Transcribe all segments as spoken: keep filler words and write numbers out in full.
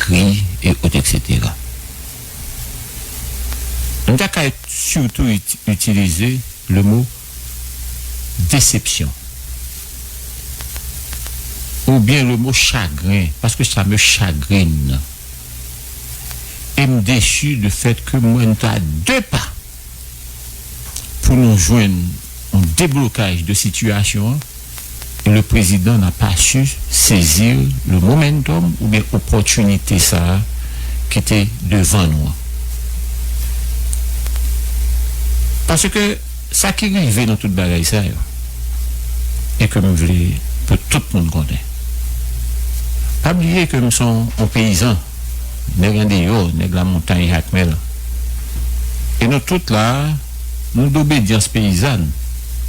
ri, et autres, et cetera. M ta ka sitou itilize le mot déception oubyen le mot chagrin, parce que ça me chagrine. Et m déçu de fait que mwen ta de pa pou nou jwenn yon deblokaj de sitiyasyon an, e le président n'a pas su saisir le momentum oubyen opòtinite sa a ki te devan nou an. Paske sa ki rive nan tout bagay sa yo, e ke m vle pou tout moun konnen. Pa bliye ke m se yon peyizan, nèg andeyò, nèg lamontay, jakmèl. E nou tout la, nou dobedyans peyizàn.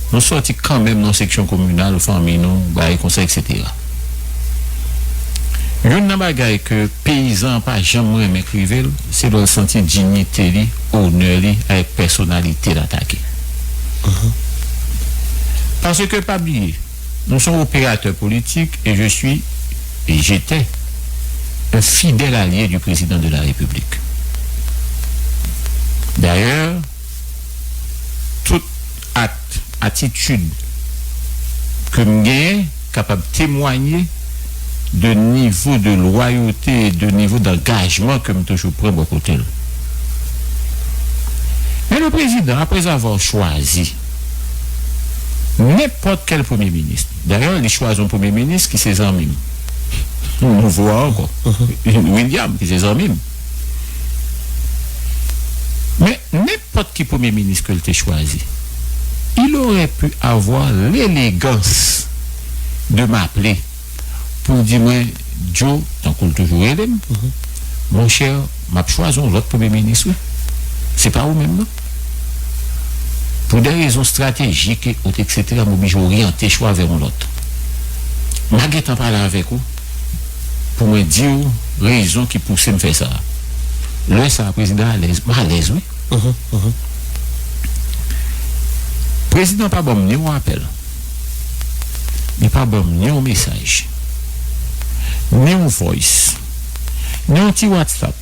Nou sòti kanmenm nan seksyon kominal, fanmi nou, bagay konsa, et cetera. Youn nan bagay ke peyizan an pa janm renmen k rive l, se lè l santi diyite li, onè li, avèk pèsonalite l atake. Paske pa bliye, nous sommes opérateurs politiques et je suis, et j'étais, un fidèle allié du président de la République. D'ailleurs, tout akt, atitid ke m genyen kapab temwanye de nivo de lwayote e de nivo dangajman ke m toujou pran bò kote l. Men le président, après avoir choisi nenpòt kèl premye minis, dayè, li chwazi yon premye minis ki se zanmi m, nouvo a ankò, William, ki se zanmi m. Men nenpòt ki premye minis ke l te chwazi, il aurait pu avoir l'élégance de m'appeler pou l di mwen, Joe, tankou l toujou rele m, monchè, m ap chwazi yon lòt premye minis, wi. Se pa ou menm, non. Pou de rezon stratejik, et cetera, m oblije oryante chwa vè yon lòt. M a gentan pale avèk ou pou mwen di w rezon ki pouse m fè sa. Lè sa a, prezidan alèz, m alèz, wi. Prezidan pa ban m ni yon apèl, li pa ban m ni yon mesaj, ni yon voice, ni yon ti WhatsApp.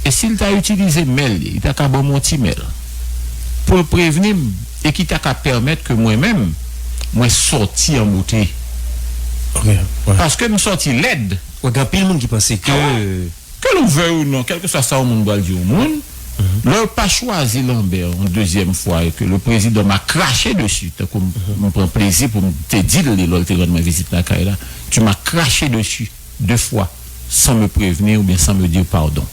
E si l ta itilize mèl li, li ta ka ban m yon ti mèl pou l prevni m e ki ta ka pèmèt ke mwen menm, mwen sòti an bote. Paske m sòti lèd. Wè, gen anpil moun ki panse ke Ke l ouvè ou non, kèlkeswa sa yon moun pral di yon moun, lè yo pa chwazi Lambert yon dezyèm fwa e ke le président m'a craché dessus, tankou m, m pran plezi pou m te di l li lè l te rann mwen vizit lakay la, tu m'as craché dessus deux fois sans me prévenir oubyen sans me dire pardon.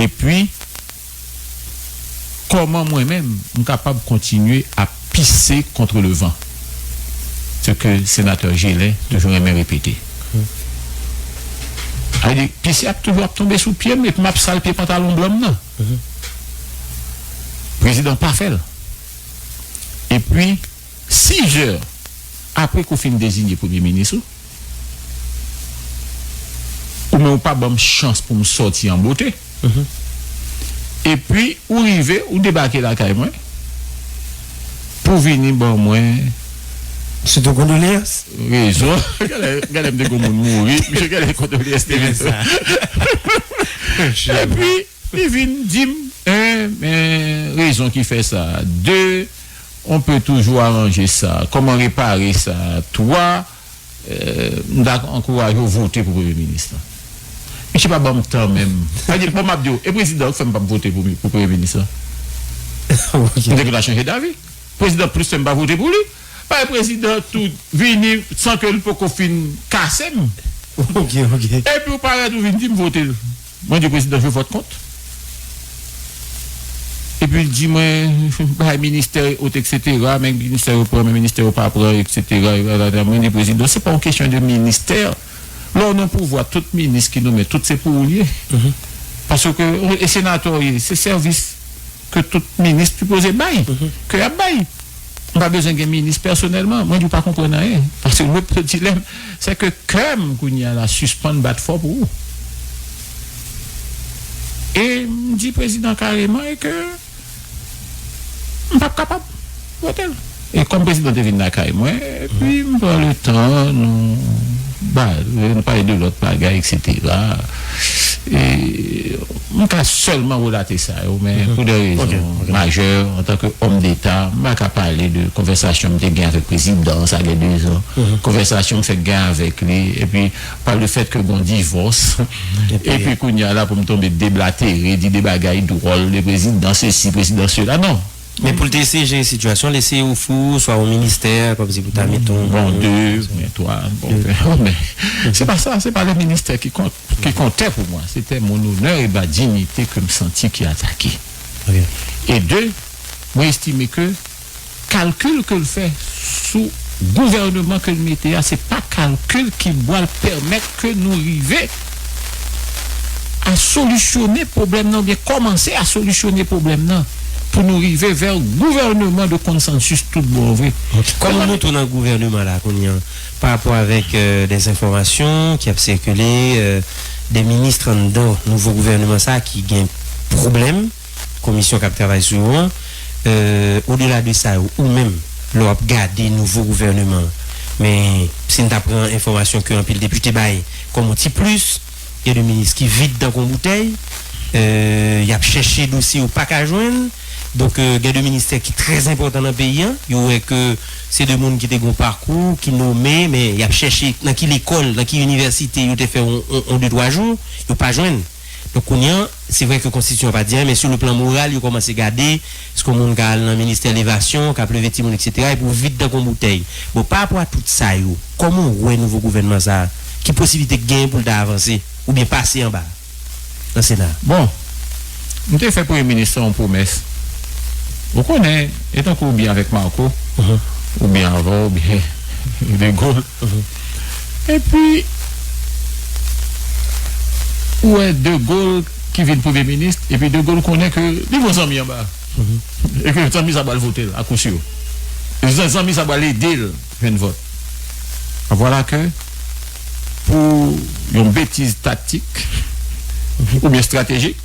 Epi, kòman mwen menm, m kapab kontinye ap pise contre le vent? Ce que sénateur Gelin toujou renmen repete. Sa vle di, pise ap toujou ap tonbe sou pye m, epi m ap sal pye pantalon blan m nan. Prezidan pa fè l. Epi, sis zè apre ke w fin deziye premye minis ou, ou men ou pa ban m chans pou m sòti an bote. Epi, ou rive, ou debake lakay mwen, pou vini ban mwen Sou ton kondoleyans? Rezon. Gade, gade m te gon moun mouri, misye gade kondoleyans te vin. Epi, li vin di m, eh, men, rezon ki fè sa. De, on peut toujours arranger ça. Kòman repare sa? Twa, eh, m ta ankouraje w vote pou premye minis la. Misye pa ban m tan menm. Sa vle di, bon, m ap di w, e prezidan k fè m p ap vote pou, pou premye minis la? M te gentan chanje davi. Prezidan plis fè m pa vote pou li. Bay prezidan tou vini san ke l poko fin kase m. Ok, ok. Epi ou parèt ou vin di m vote l. Mwen di prezidan, je vote contre. Epi l di mwen, bay ministè, et cetera, men ministè yo pran, men ministè yo pa pran, et cetera. Mwen di prezidan, se pa yon kesyon de ministè. Lè w nan pouvwa, tout minis ki nonmen, tout se pou ou l ye. Paske, e senatè w ye, se sèvis ke tout minis sipoze bay, ke y ap bay. M pa bezwen gen minis pèsonèlman, mwen di w pa konprann anyen. Paske le dilèm, se ke kè m kounye a la sispann bat fò pou ou. E m di prezidan kareman e ke m p ap kapab vote l. E kòm prezidan te vin lakay mwen, epi m pran letan, nou Ba, nou pale de lòt bagay, et cetera. E, m ka sèlman relate sa yo, men pou de rezon majè, antanke òm deta, m pa ka pale de konvèsasyon m te gen avèk prezidan, sa gen de zan. Konvèsasyon m fèk gen avèk li, epi pa le fèt ke gon divòs, epi kounye a la pou m tonbe deblatere, di de bagay dwòl de prezidan sesi, prezidan sela, non. Men pou l te eseye jere sitiyasyon, l eseye ofri w swa yon ministè, kòmsi pou ta met yon... Bon, de, oubyen twa, bon, men se pa sa, se pa le ministè ki kont, ki kontè pou mwen, se te mon honneur et ma dignité ke m santi ki atake. E de, mwen estime ke kalkil ke l fè sou gouvèneman ke l mete a, se pa kalkil ki pral pèmèt ke nou rive a solisyone pwoblèm nan, oubyen kòmanse a solisyone pwoblèm nan, pou nou rive vè gouvèneman de konsansis tout bon vre. Kòman nou tou nan gouvèneman la kounye a, pa rapò avèk euh, de enfòmasyon ki ap sikile, euh, de minis anndan nouvo gouvèneman sa ki gen pwoblèm, komisyon k ap travay sou yo an, euh, odela de sa yo, ou menm, lè w ap gade nouvo gouvèneman an, men si n ta pran enfòmasyon ke anpil depite bay kòm yon ti plis, gen de minis ki vid tankou yon boutèy, euh, y ap chèche dosye yo pa ka jwenn. Donk, euh, gen de ministè ki trè enpòtan nan peyi a, yo wè ke se de moun ki te gen yon pakou, ki nome, men y ap chèche nan ki lekòl, nan ki inivèsite yo te fè yon, yon, yon de twa jou, yo pa jwenn. Donk, kounye a, se vre ke konstitisyon an pa di anyen, men sou le plan moral, yo kòmanse gade, èske yon moun ka al nan ministè levasyon, k ap leve timoun, et cetera, epi w vid tankou yon boutèy. Bon, pa rapò a tout sa yo, kòman w wè nouvo gouvènman sa a? Ki posiblite k genyen pou l ta avanse, oubyen pase anba nan Sena? Bon, m te fè premye minis lan yon pwomès. Ou konnen, e tankou oubyen avèk Marco, oubyen avè w, oubyen De Gaulle. Epi, ou wè De Gaulle ki vin premye minis, epi De Gaulle konnen ke li gon zanmi anba. E ke zanmi sa pral vote l, akousyo. Zanmi sa pral ede l jwenn vòt. Vwala ke pou yon betiz taktik oubyen estratejik,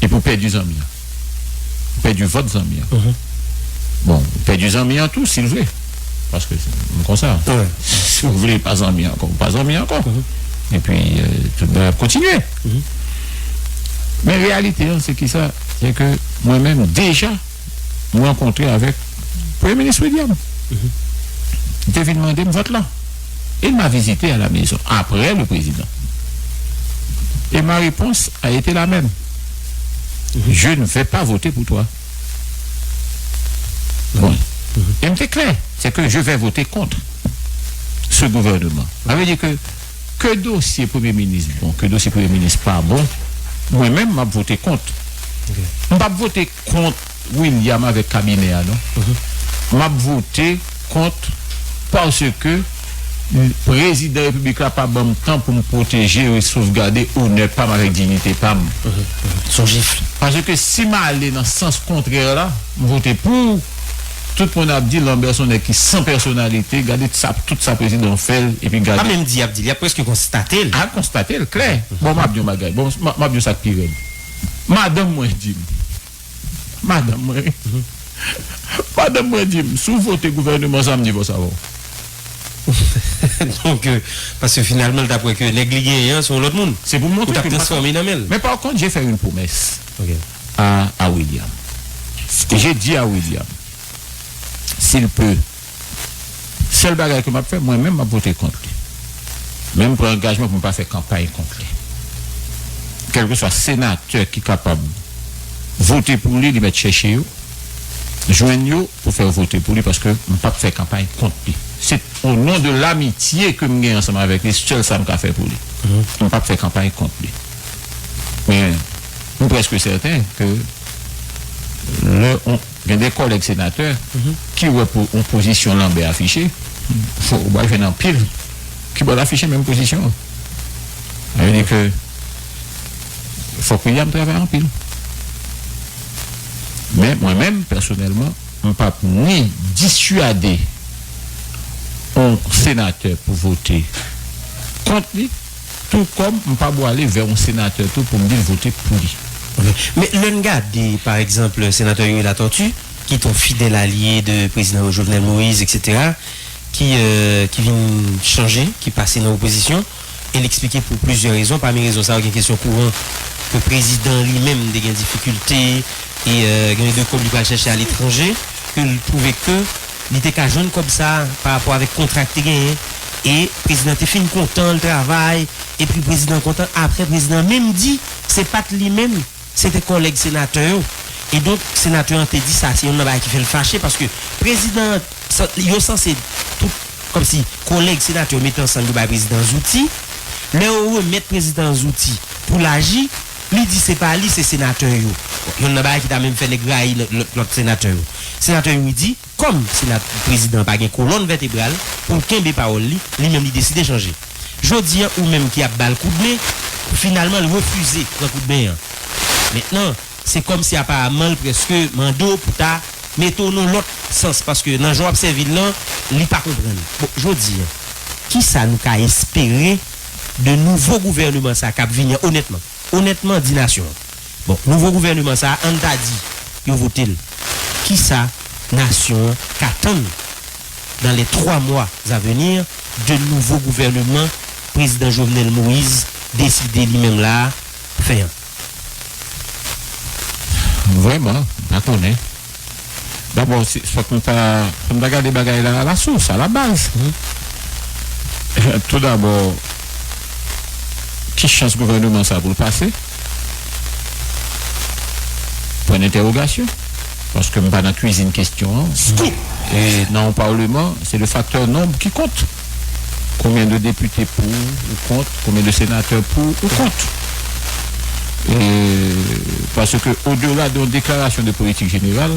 epi w pèdi zanmi an. Ou pèdi vòt zanmi an. Bon, ou pèdi zanmi an tou, si l vle. Paske se menm konsa. Si w vle pa zanmi ankò, ou pa zanmi ankò. Epi, euh, tout bagay ap kontinye. Men reyalite an, se kisa? Se ke mwen menm, deja, m rankontre avèk Premye Minis William. Li te vin mande m vòt la. Il m'a visité à la maison, après le président. Et ma réponse a été la même. Je ne vais pas voter pour toi. Bon. E m te klè, c'est que je vais voter contre ce gouvernement. Sa vle di ke, ke dosye premye minis bon, ke dosye premye minis pa bon, mwen menm, m ap vote kont. M p ap vote kont William avèk kabinè a, non. M ap vote kont paske prezidan repiblik la pa ban m tan pou m pwoteje e sovgade onè pa m avèk diyite pa m. Son jifl. Paske si m ale nan sans kontrè la, m vote pou, tout moun ap di Lambert se yon nèg ki san pèsonalite, gade sa, tout sa prezidan fè l, epi gade. Pa menm di y ap di l, y ap prèske konstate l. A konstate l klè. Bon, m ap di yon bagay. Bon, m ap, m ap di yon sa k pi rèd. Madanm mwen di m, Madanm mwen, madanm mwen di m, si w vote gouvèneman sa, m divòse avè w. Donk, euh, paske finalman, l t ap wè ke nèg li genyen an, se yon lòt moun. Se pou m montre ke m pa ka. Ou t ap transfòme nan men l. Men pa kont, j'ai fait une promesse à, à William. J'ai dit à William, s'il peut, sèl bagay ke m ap fè, mwen menm, m ap vote kont li. Men m pran angajman pou m pa fè kanpay kont li. Kèlkeswa senatè ki kapab vote pou li, li mèt chèche yo, jwenn yo pou fè yo vote pou li, paske m p ap fè kanpay kont li. Se au nom de l'amitié ke m gen ansanm avèk li, sèl sa m ka fè pou li. M p ap fè kanpay kont li. Men, m prèske sèten ke lè on, gen de kòlèg senatè ki wè pou, yon pozisyon Lambert afiche, fò, ou pral jwenn anpil ki pral afiche menm pozisyon an. Sa vle di ke fòk William travay anpil. Men, mwen menm, pèsonèlman, m p ap ni disiyade yon senatè pou vote kont li, tou kòm m pa pwale vè yon senatè tou pou m di l vote pou li. Ok. Men lè n gade, pa egzanp, senatè Youri Latortue, ki te yon fidèl alye de prezidan Jovenel Moïse, et cetera, ki, euh, ki vin chanje, ki pase nan opozisyon, e l eksplike pou plizyè rezon. Pami rezon sa yo, gen kesyon kouran ke prezidan li menm te gen difikilte, e, euh, gen de kòb li pral chèche aletranje, ke l twouve ke li te ka jwenn kòb sa pa rapò avèk kontra k te genyen, e prezidan te fin kontan, l travay, epi prezidan kontan. Apre, prezidan menm di se pa t li menm, se te kòlèg senatè yo. E donk, senatè an te di sa, se youn nan bagay ki fè l fache, paske prezidan, sa- yo sanse, tout, kòmsi, kòlèg senatè yo mete ansanm, yo bay prezidan an zouti. Lè yo remèt prezidan an zouti pou l aji, li di se pa li, se senatè yo. Bon, youn nan bagay ki ta menm fè nèg rayi lòt, lòt, lòt senatè yo. Senatè yo di, kòm senat-, prezidan pa gen kolòn vètebral pou l kenbe pawòl li, li menm li deside chanje. Jodi a, ou menm ki ap ba l koudmen, finalman, l refize pran koudmen an. Mentnan, se kòmsi aparaman l prèske mande w pou ta mete w nan lòt sans, paske nan jan w ap sèvi l lan, li pa konprann. Bon, jodi a, kisa nou ka espere de nouvo gouvèneman sa k ap vini an, onètman? Onètman, di nasyon an. Bon, nouvo gouvèneman sa a, ann ta di, yo vote l. Kisa nasyon an ka tann dans les trois mois à venir de nouvo gouvèneman prezidan Jovenel Moïse deside li menm la a fè an? Vrèman, m pa konnen. Dabò, se- fòk nou ta, fòk nou ta gade bagay la, a la sous, a la baz. Tou dabò, ki chans gouvèneman sa pou l pase? Pwen dentèwogasyon. Paske m pa nan kwizin kestyon an. E nan yon paleman, se le facteur nombre qui compte. Combien de députés pour ou contre, combien de sénateurs pour ou contre. Et parce que au-delà d'une déclaration de politique générale,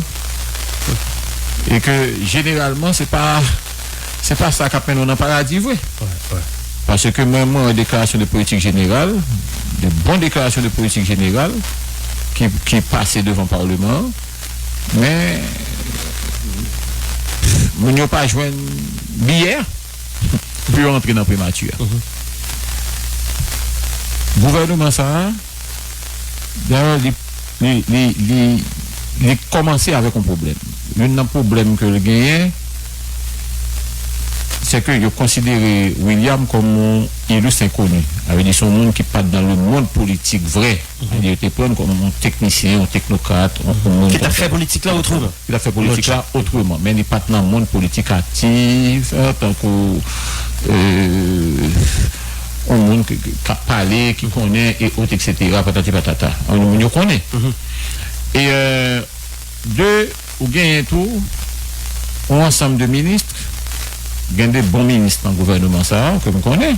et que généralement, c'est pas, c'est pas ça qui amène dans le paradis, vrai. Parce que moi, moi, une déclaration de politique générale, de bonnes déclarations de politique générale, qui, qui passent devant le Parlement, men moun yo pa jwenn biyè pou yo antre nan primati a. Gouvèneman sa a, dayè, li, li, li, li, li kòmanse avèk yon pwoblèm. Youn nan pwoblèm ke l genyen, se ke yo konsidere William kòm yon ilustre inconnu. Sa vle di, se yon moun ki pa t dans le monde politique vrai. Yo te pran l kòm yon teknisyen, yon teknokrat, yon moun. Ki t ap fè politik la otreman. Ki t ap fè politik la otreman. Men li pa t nan mond politik aktif, tankou yon moun k ap pale, ki konnen, e ot, etsetera, patati patata. Yon moun yo konnen. E, de, ou genyen tou yon ansanm de minis, gen de bon minis nan gouvèneman sa a, ke m konnen,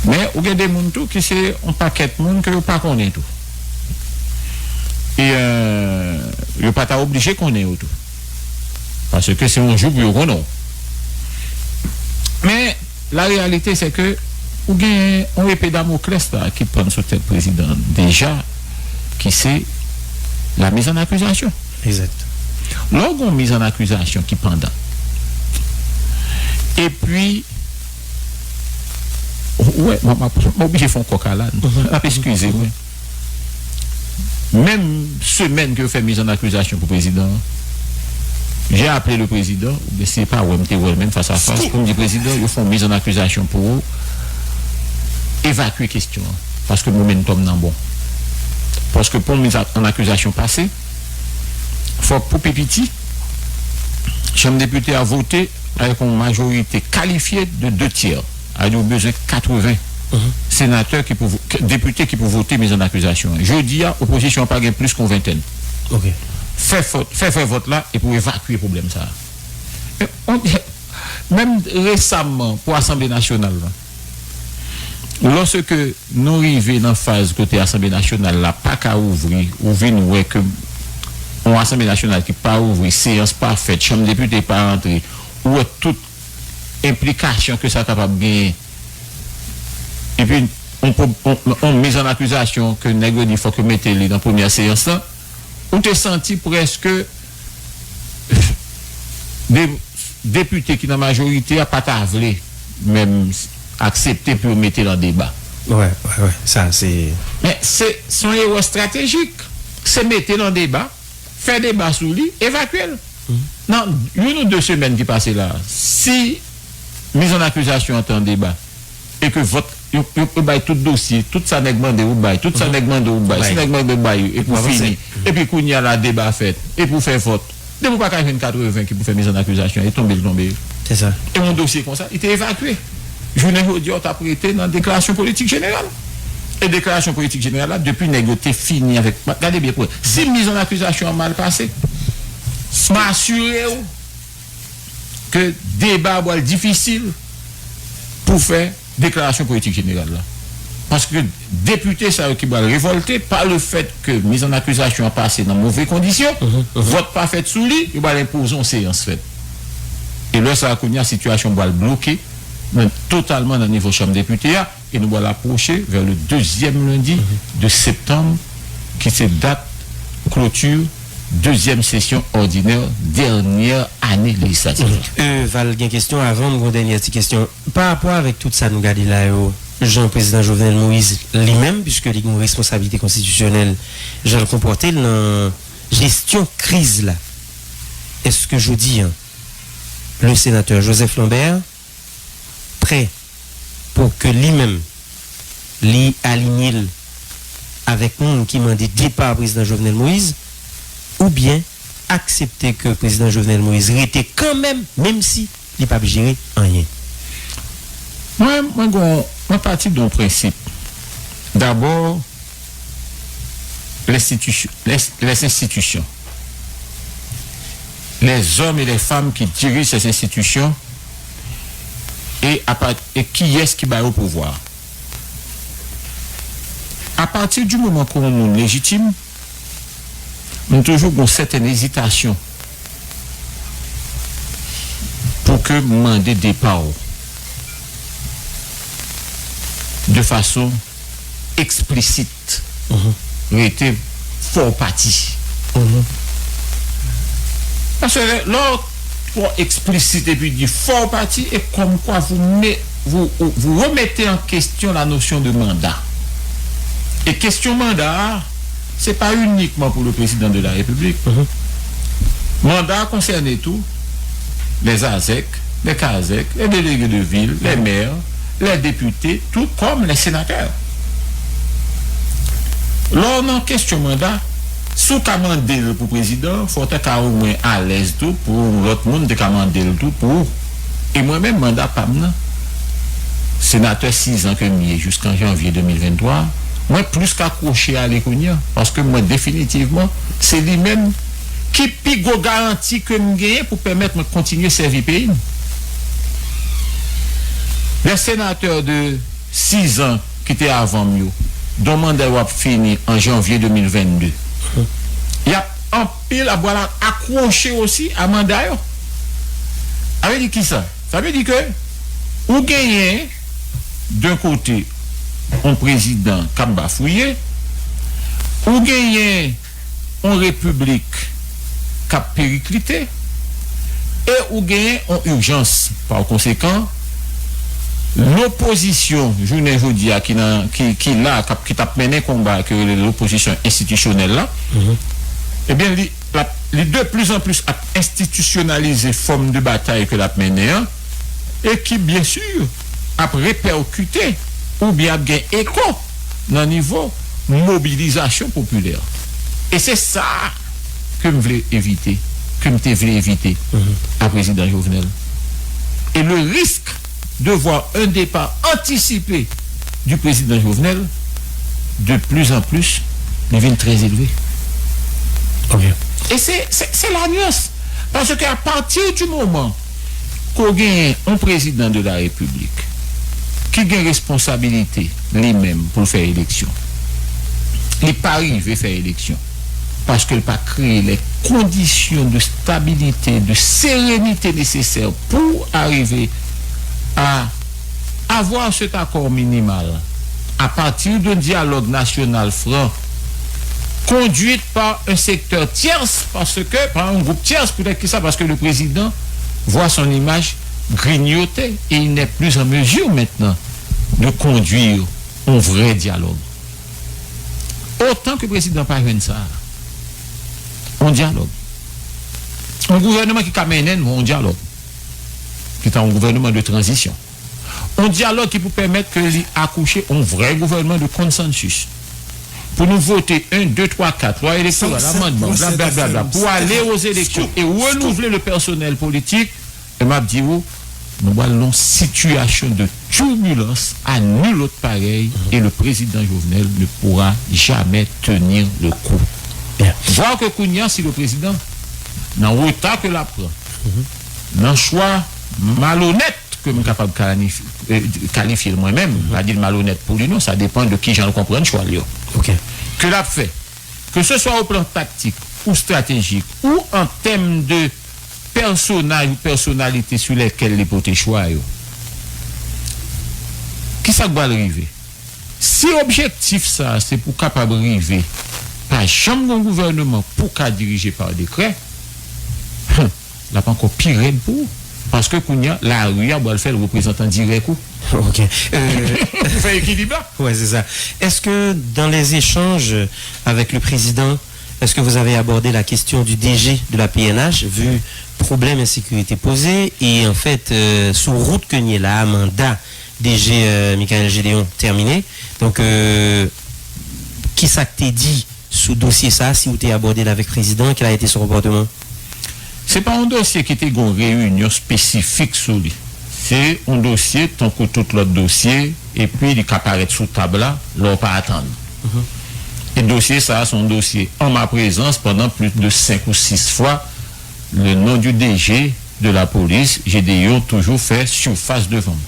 men ou gen de moun tou ki se yon pakèt moun ke yo pa konnen tou. E yo pa ta oblije konnen yo tou. Paske se yon jou pou yo konnen w. Men, la réalité, c'est que ou gen yon epe Damoklès la ki pann sou tèt prezidan an deja, ki se la mise en accusation. Lè w gen yon mise en accusation ki pandan, epi, ou wè, m ap oblije fè yon kòk a làn, n ap eskize mwen. Menm semèn ke yo fè mise en accusation pou prezidan an, j'ai appelé le président, oubyen si se pa wè m te wè l menm fas a fas, pou m di prezidan, yo fè yon mise en accusation pou ou, evakye kestyon an, paske momentum nan bon. Paske pou yon mise en accusation pase, fòk pou pi piti, Chanm Depite a vote avèk yon majorite kalifye de de tyè. Sa vle di ou bezwen katreven senatè ki pou, depite ki pou vote mise en accusation an. Jodi a, opozisyon an pa gen plis ke yon ventèn. Fè vòt, fè vrè vòt la epi w evakye pwoblèm sa a. Menm resaman pou Asanble Nasyonal la, lòske nou rive nan faz kote Asanble Nasyonal la pa ka ouvri, ou vin wè ke yon Asanble Nasyonal ki pa ouvri, seyans pa fèt, Chanm Depite pa antre, ou wè tout enplikasyon ke sa kapab genyen. Epi, yon, yon, yon mise en accusation ke nèg yo di fòk yo mete li nan premyè seyans lan, ou te santi prèske de, depite ki nan majorite a pa ta vle menm aksepte pou yo mete l an deba. Wè, wè, wè. Sa, se. Men, se, se yon erè estratejik. Se mete l an deba, fè deba sou li, evakye l. Nan youn ou de semèn ki pase la, si mizannakizasyon an te an deba, e ke vòt, yo, yo, yo bay tout dosye, tout sa nèg mande ou bay, tout sa nèg mande ou bay, si nèg mande ou bay, epi w fini, epi kounye a la deba fèt, epi w fè vòt. Depi w pa ka jwenn katreven ki pou fè mizannakizasyon, e tonbe l tonbe. Se sa. E yon dosye konsa, li te evakye. Jounen jodi a, w t ap rete nan deklarasyon politik jeneral. E deklarasyon politik jeneral la, depi nèg yo te fini avèk, gade byen pou wè. Si mizannakizasyon an mal pase, m asire w ke deba a pral difisil pou fè deklarasyon politik jeneral la. Paske depite sa yo ki pral revòlte pa le fèt ke mizannakizasyon an pase nan move kondisyon, vòt pa fèt sou li, yo pral enpoze yon seyans fèt. E lè sa a, kounye a, sitiyasyon pral bloke nan, totalman nan nivo chanm depite a, e nou pral apwoche vè le dezyèm lendi de septanm, ki se dat kloti dezyèm sesyon òdinè dènyè ane lejislatif la. E, Val gen kesyon avan m gon dènyè ti kesyon. Pa rapò avèk tout sa nou gade la yo, jan prezidan Jovenel Moïse li menm, piske li gen yon responsablite konstitisyonèl, jan l konpòte l nan jesyon kriz la, èske jodi a, le senatè Joseph Lambert prè pou ke li menm, li alinye l avèk moun ki mande depa prezidan Jovenel Moïse, oubyen aksepte ke prezidan Jovenel Moïse rete kanmenm, menm si li p ap jere anyen? Mwen, mwen gon, mwen pati de yon prensip. Dabò, les institutions, les, les institutions, les hommes et les femmes qui dirigent ces institutions, et, à part, et qui est-ce qui ba yo pouvwa. Apati di moman ke yon moun lejitim, m toujou gon sètèn ezitasyon pou ke m mande depa w de fason eksplisit. Rete fò pati. Paske lè, lè w twò eksplisit epi di fò pati, e kòmkwa vous, me- vous, vous remettez en question la notion de mandat. E kesyon manda a, se pa inikman pou le président de la République. Manda a konsène tou les azèk, les kazèk, les délégués de ville, les maires, les députés, tout comme les sénateurs. Lè w nan kesyon manda, si w ka mande l pou prezidan, fò w ta ka omwen alèz tou pou yon lòt moun te ka mande l tou pou ou. E mwen menm, manda pa m nan, senatè sizan ke m ye jiskan janvye de mil venntwa, mwen plis ka kwoche ale kounye a, paske mwen definitivman, se li menm ki pi gwo garanti ke m genyen pou pèmèt mwen kontinye sèvi peyi m. Les sénateurs de sizan ki te avan m yo, dont manda yo ap fini an janvye de mil vennde, y ap anpil ap pral akwoche osi a manda yo. Sa vle di kisa? Sa vle di ke ou genyen, d'un kote, yon prezidan k ap bafouye, ou genyen yon repiblik k ap periklite, e ou genyen yon ijans. Pa konsekan, lopozisyon jounen jodi a ki nan, ki, ki la, k ap, ki t ap mennen konba a, ke yo rele lopozisyon enstitisyonèl la, ebyen, li, l ap, li de plus en plus ap enstitisyonalize fòm de batay ke l ap mennen an, e ki, byen si, ap repèkite oubyen ap gen eko nan nivo mobilizasyon popilè. E se sa ke m vle evite, ke m te vle evite a prezidan Jovenel. Et le risque de voir un départ anticipé du président Jovenel, de plus en plus, li vin trè elve. E se, se, se la nuance. Paske a pati di moman ke w genyen yon prezidan de la repiblik ki gen responsabilite li menm pou l fè eleksyon, li pa rive fè eleksyon paske l pa kreye les conditions de stabilité, de sérénité nécessaires pour arriver à avoir cet accord minimal à partir d'un dialogue national franc, conduit par un secteur tiers, parce que, par un groupe tiers, peut-être que ça, parce que le président voit son image grignotée et il n'est plus en mesure maintenant de conduire un vrai dialogue. Otan ke prezidan pa jwenn sa, yon dyalòg, yon gouvènman ki ka mennen nou yon dyalòg, ki ta yon gouvènman de tranzisyon. Yon dyalòg ki pou pèmèt ke li akouche yon vrè gouvènman de konsansis. Pou nou vote en, de, twa, kat, lwa elektoral, amandman, blablabla, pou ale aux élections et renouveler le personnel politique, e m ap di ou, nou pral nan yon sitiyasyon de turbilans à nulle autre pareille et le président Jovenel ne pourra jamais tenir le coup. Voir que kounye a, si le président, nan reta ke l ap pran, nan chwa malonèt ke m kapab kalifye l mwen menm, m pa di l malonèt pou li non, sa depann de kijan l konprann chwa l yo. Ke l ap fè, ke se swa o plan taktik ou stratejik ou an tèm de pèsonaj ou pèsonalite sou lèkèl li pote chwa yo. Kisa k pral rive? Si objektif sa a se pou kapab rive pa janm gen yon gouvènman pou ka dirije pa dekrè, l ap ankò pi rèd pou ou. Paske kounye a, lari a pral fè l reprezantan dirèk ou. Ok. Euh, Fè ekilib la. Ouais, c'est ça. Est-ce que dans les échanges avec le président, est-ce que vous avez abordé la question du D G de la P N H, vu problème insécurité posé et en fait, euh, sou wout ke n ye la, manda D G euh, Michaël Gédéon terminé. Donc, euh, kisa k te di sou dosye sa, si ou te abòde l avèk prezidan, quel a été son comportement? Se pa yon dosye ki te gen yon reyinyon espesifik sou li. Se yon dosye tankou tout lòt dosye, epi li ka parèt sou tab la lè w pa atann. E dosye sa a se yon dosye an ma prezans pandan plis de senk ou sis fwa, le nom du D G de la police, Gédéon, toujou fè sifas devan m.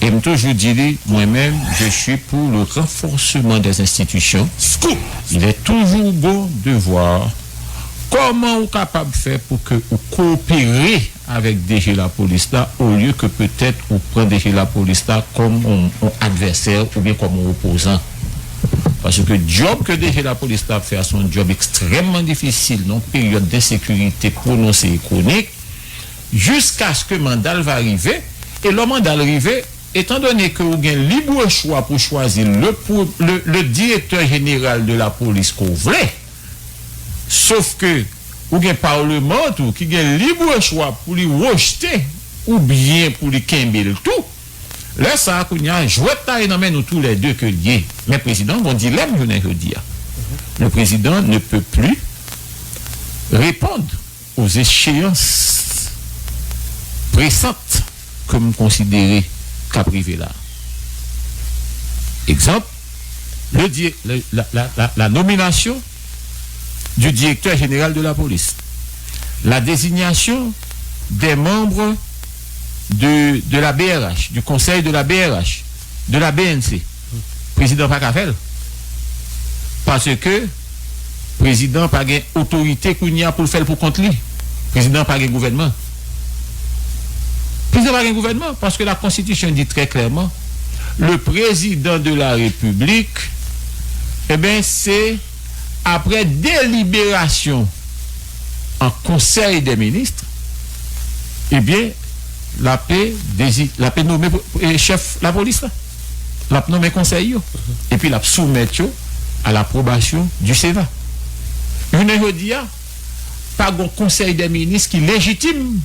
E m toujou di li, mwen menm, je suis pour le renforcement des institutions. Il est toujours bon de voir kòman ou kapab fè pou ke ou kowopere avèk D G lapolis la, olye ke petèt ou pran D G lapolis la kòm yon, yon advèsè oubyen kòm yon opozan. Paske djòb ke D G lapolis la ap fè a se yon djòb ekstrèmman difisil nan yon peryòd de ensekirite pwononse e kwonik, jiskaske manda l va rive, e lè manda l rive, etandone ke ou gen libre choix pou chwazi le, pou, le, le directeur général de la police ke w vle, sof ke ou gen palman tou ki gen libre choix pou li rejte oubyen pou li kenbe l tou, lè sa a kounye a, jwèt la e nan men nou toulède ke l ye. Men prezidan gon dilèm jounen jodi a. Le président ne peut plus répondre aux échéances pressantes ke m konsidere k ap rive la. Egzanp, le di- le- la, la, la, la nomination du directeur général de la police, la désignation des membres de, de la B R H, du conseil de la B R H, de la B N C. Prezidan pa ka fè l. Paske prezidan pa gen otorite kounye a pou l fè l pou kont li. Prezidan pa gen gouvènman. Prezidan pa gen gouvènman paske la konstitisyon di trè klèman, le président de la République, e ben, se apre deliberasyon an konsèy dè minis, ebyen, l ape dezi- l ape nome chèf lapolis la. L ap nonmen konsèy yo. Epi l ap soumèt yo a lapwobasyon di Sena. Jounen jodi a, pa gon konsèy dè minis ki lejitim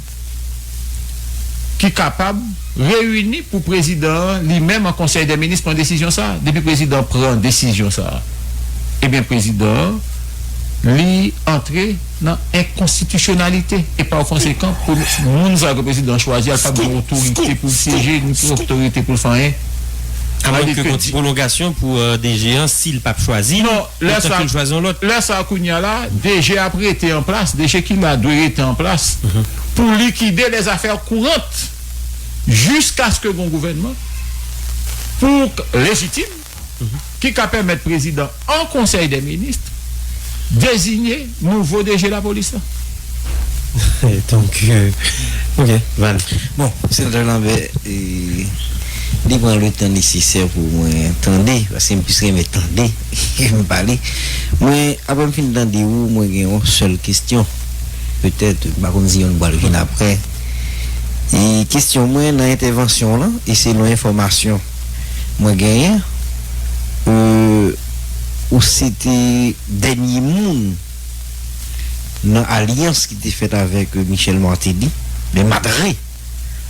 ki kapab reyini pou prezidan an li menm an konsèy dè minis pran desizyon sa a. Depi prezidan pran desizyon sa a, ebyen prezidan an li antre nan enkonstitisyonalite. E pa konsekan, pou moun sa ke prezidan an chwazi a, li p ap gen otorite pou l syeje, ni pou otorite pou l fè anyen. Amwens ke gon ti pwolongasyon pou D G an si l p ap chwazi, non, lè sa, lè sa kounye a la, D G ap rete an plas, D G ki la dwe rete an plas pou likide lèzafè kourant jiskaske gon gouvènman pou lejitim ki ka pèmèt prezidan an konsèy dè minis deziye nouvo D G lapolis la. Donk, euh, ok, Val. Bon, Senatè Lambert, e, li pran le tan nesesè pou mwen tande, paske m plis renmen tande ke m pale. Mwen, apre m fin tande ou, mwen gen yon sèl kesyon. Petèt, m pa konn si yonn pral vin apre. E kesyon mwen nan entèvansyon w lan, e selon enfòmasyon mwen genyen, euh, ou se te dènye moun nan alyans ki te fèt avèk, euh, Michel Martelly, de madre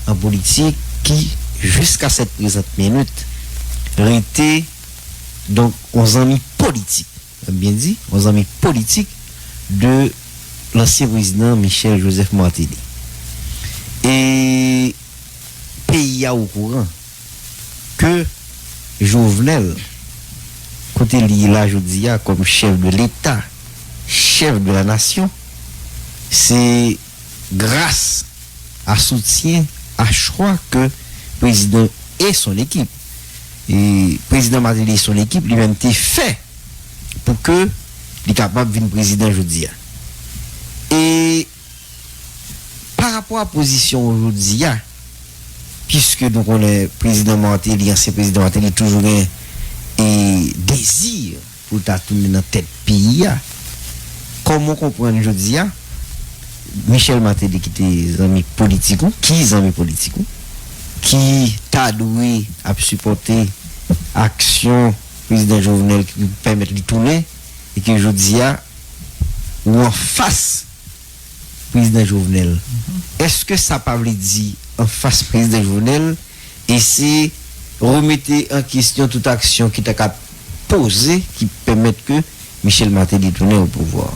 an politik ki, jiska sèt prezant minit, rete, donk, yon zanmi politik, m ap byen di, yon zanmi politik de lansyen prezidan Michel Joseph Martelly. E peyi a okouran ke Jovenel, kote li ye la jodi a kòm chèf de Leta, chèf de la nasyon, se gras a soutyen, a chwa ke prezidan e son ekip, e prezidan Martelly e son ekip, li menm te fè pou ke li kapab vin prezidan jodi a. E pa rapò a pozisyon w jodi a, piske nou konnen prezidan Martelly, ansyen prezidan Martelly, toujou gen, e, dezi pou l ta tounen nan tèt peyi a. Kòman w konprann jodi a, Michel Martelly ki te zanmi politik ou, ki zanmi politik ou, ki ta dwe ap sipòte aksyon prezidan Jovenel ki pèmèt li tounen, e ke jodi a, ou anfas prezidan Jovenel. Èske sa pa vle di anfas prezidan Jovenel e se remete an kesyon tout aksyon ki ta ka poze ki pèmèt ke Michel Martelly tounen o pouvwa?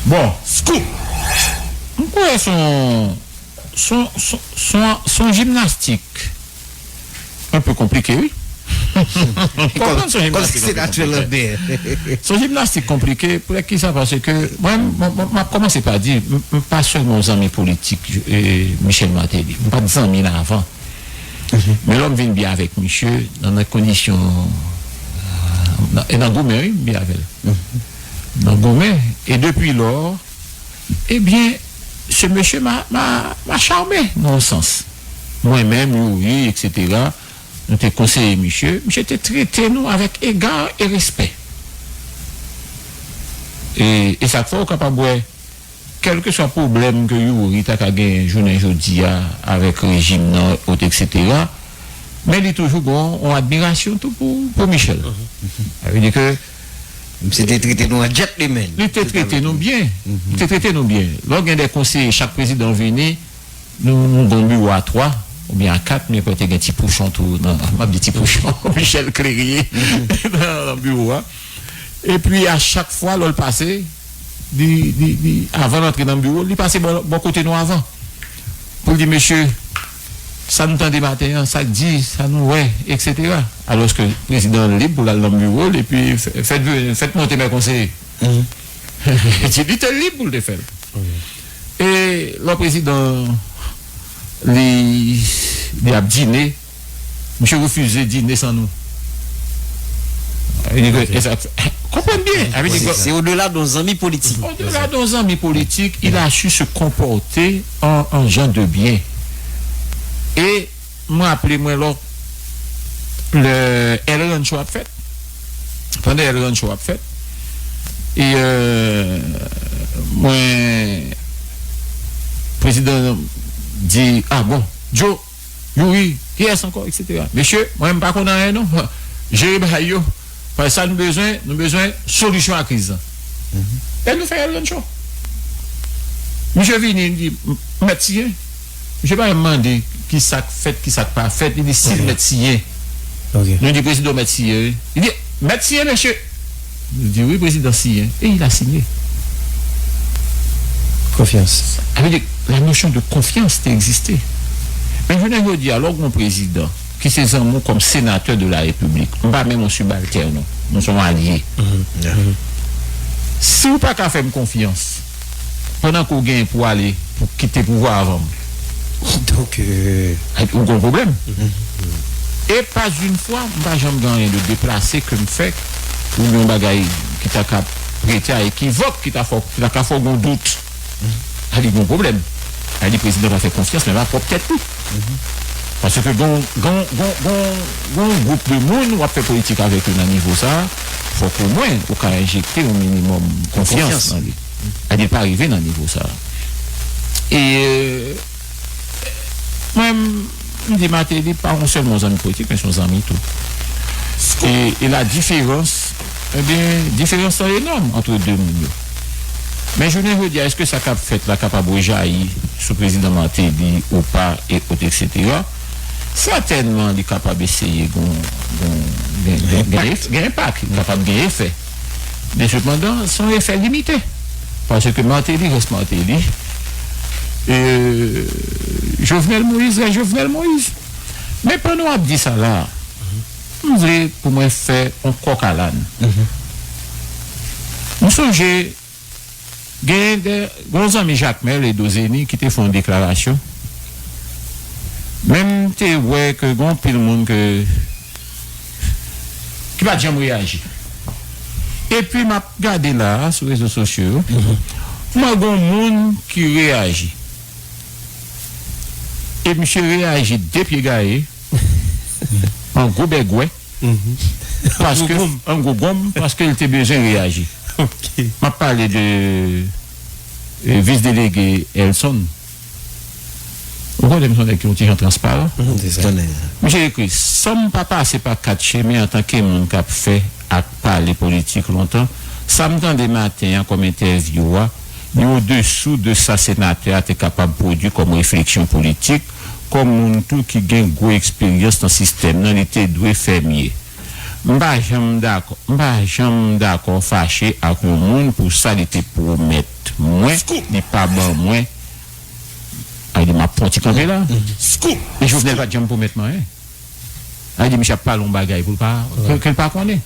Bon, scoop! M kwè se yon, se yon, se yon, se yon, se yon jimnastik un peu compliqué, wi. Konprann se yon jimnastik un peu compliqué. Se yon jimnastik konplike. Poutèt ki sa? Paske mwen, m, m, m ap kòmanse pa di, m, m pa sèlman yon zanmi politik, e, Michel Martelly. M pa t zanmi l avan. Men lè m vin byen avèk misye, nan, nan kondisyon, e, nan goumen, wi, m byen avè l. Nan goumen. E depi lò, ebyen, se mesye m a, m a, m a chame, nan yon sans. Mwen menm, Youri, etsetera, nou te konseye misye. Misye te trete nou avèk ega e respè. E, e sa k fè w kapab wè, kèlkeswa pwoblèm ke Youri ta ka genyen jounen jodi a avèk rejim nan, ot, etsetera, men li toujou gen yon admirasyon tou pou, pou Michel. Sa vle di ke misye te trete nou an gentleman. Li te trete nou byen. Li te trete nou byen. Lè w gen de konseye, chak prezidan vini, nou, nou gen yon biwo a twa oubyen a kat, men kwè te gen Ti Pouchon tou nan, m ap di Ti Pouchon, Michel Clérier, nan, nan biwo a. Epi, a chak fwa, lè l pase, li, li, li, avan l antre nan biwo, li pase bò, bò kote nou avan. Pou l di, mesye, sa n tande maten an, sa k di, sa nou wè, etsetera. Alòske prezidan an lib pou l al nan biwo l, epi fè, fè, fè monte men konseye. Li te lib pou l te fè l. E lè prezidan li, li ap dine, misye refize dine san nou. Sa vle di ke, e sa, konprann byen. Sa vle di ke se odela de yon zanmi politik. Au-delà d'un ami politique, il a su se comporter en, en gens de bien. E m raple mwen lò, lè El Rancho ap fèt, pandan El Rancho ap fèt, e, euh, mwen, prezidan di, ah bon, Joe, Youri, kiyès ankò, etsetera. Mesye, mwen, m pa konn anyen, non. Jere bagay yo. Paske sa nou bezwen, nou bezwen solisyon a kriz lan. E nou fè El Rancho. Misye vini, li di, "M-, mèt siyen." Misye pa menm mande ki sa k fèt, ki sa k pa fèt. Li di, "Si l mèt siyen." Nou di, "Prezidan mèt siyen, wi." Li di, "Mèt siyen, mesye." Nou di, "Wi, prezidan siyen." Et il a signé. Konfyans. Sa vle di, la notion de confiance te egziste. Men jounen jodi a, lè w gen yon prezidan ki se zanmi w kòm senatè de la Repiblik, m pa menm yon sibaltèn ou, m se yon alye. Si w pa ka fè m konfyans, pandan ke w genyen pou w ale, pou kite pouvwa avan m, donk, euh, ou gen yon pwoblèm. E pas une fois, m pa janm gen anyen de deplase ke m fè, oubyen yon bagay ki ta ka prete a ekivòk, ki ta fè, ki ta ka fè w gen yon dout. Sa vle di gen yon pwoblèm. Sa vle di prezidan pa fè konfyans menm a pwòp tèt li. Paske gen, gen, gen, gen, gen yon gwoup de moun w ap fè politik avèk yo nan nivo sa a, fòk omwen ou ka enjekte yon minimòm konfyans nan li. Sa vle di l pa rive nan nivo sa a. E, euh, mwen, m, m di Martelly pa yon sèlman yon zanmi politik, men se yon zanmi tou. E, e la diferans, ebyen, diferans lan enòm ant de moun yo. Men jounen jodi a, èske sa k ap fèt la kapab rejayi sou prezidan Martelly ou pa, e ot, etsetera? Sètènman, li kapab eseye gon, gon, gen, gen, gen, gen enpak, li kapab gen efè. Men sepandan, se yon efè limite. Paske Martelly rès Martelly. E, Jovenel Moïse rès Jovenel Moïse. Men pandan w ap di sa la, m vle pou mwen fè yon kòk a làn. M sonje gen de, gen yon zanmi Jakmèl, Edo Zeni, ki te fè yon deklarasyon. Men m te wè ke gen anpil moun ke, ki pa t janm reyaji. Epi m ap gade la a, sou rezo sosyo yo, m wè gen yon moun ki reyaji. E misye reyaji de pye gaye, an gwo bègwè, paske, an gwo gonm, paske l te bezwen reyaji. M ap pale de, e, vis delege Elson. Ou konnen m se yon nèg ki yon ti jan transparan. Misye ekri, san m pa pase pa kat chemen antanke moun k ap fè ak pale politik lontan, sa m tande maten an kòm entèvyou a, li odesou de sa senatè a te kapab pwodui kòm refleksyon politik, kòm moun tou ki gen gwo eksperyans nan sistèm nan, li te dwe fè mye. M pa janm dakò, m pa janm dakò fache ak yon moun pou sa li te pwomèt mwen, li pa ban mwen. Ay di, m ap fè yon ti kanpe la. E Jovenel pa t janm pwomèt mwen anyen. Sa vle di misye ap pale yon bagay pou l pa, ke, ke l pa konnen.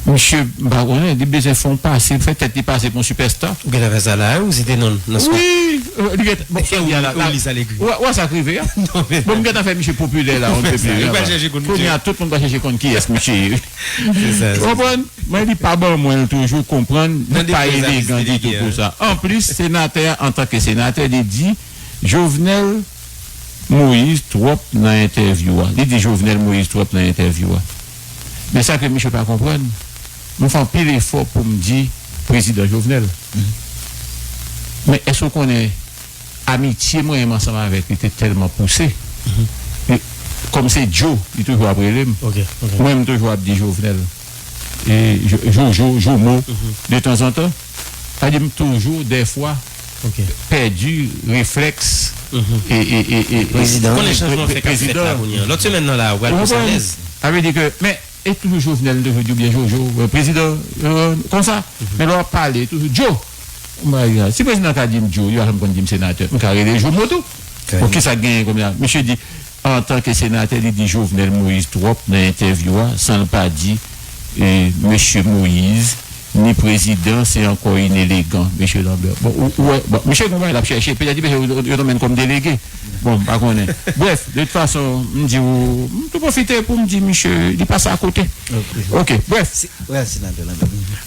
Misye, m pa konnen, li bezwen fè yon pase, fè tèt li pase pou yon sipèsta. Ou gentan fè sa la, wi, ou site non l nan swa. Wi, euh, li gentan, bon, sa l di a la, ou li sa l ekri. Ou wè sa k rive a? Bon, m gentan fè misye popilè la, on ne peut plus rien. Kounye a, tout moun pral chèche konn kiyès misye ye. Ou konprann? Mwen, li pa ban mwen l toujou, konprann, li pa elegan ditou pou sa. Anplis, senatè a, antanke senatè, li di, Jovenel Moïse twòp nan entèvyou a. Li di Jovenel Moïse twòp nan entèvyou a. Men sa ke misye pa konprann, m fè anpil efò pou m di prezidan Jovenel. Men èske w konnen amitye mwen menm ansanm avèk li te tèlman pouse? Li, kòm se Joe, li toujou ap rele m. Mwen, m toujou ap di Jovenel. E, Jo-, Jojo, Jomo, de tanzantan. Sa vle di m toujou, dèfwa, pèdi reflèks e, e, e, e, e, prezidan. Konnen chanjman fèk ap fèt la kounye a. Lòt semèn nan la, ou pral plis alèz. Sa vle di ke, men, e toujou Jovenel, m toujou di oubyen Jojo, euh, prezidan, euh, konsa. Men lè w ap pale, toujou Joe. M pa, si prezidan ka di m Joe, li pa janm konn di m senatè. M ka rele Jomo tou. Bon, kisa k genyen kounye a? Misye di, antanke senatè, li di Jovenel Moïse twòp nan entèvyou a, san l pa di, e, mesye Moïse, ni prezidan, se ankò inelegan, mesye Lambert. Bon, ou, ou wè, bon, misye gon bagay l ap chèche, petèt li bezwen yo, yo nonmen l kòm delege. Bon, m pa konnen. Brèf, de tout fason, m di w, m tou pwofite pou m di misye, li pase akote. Ok, brèf.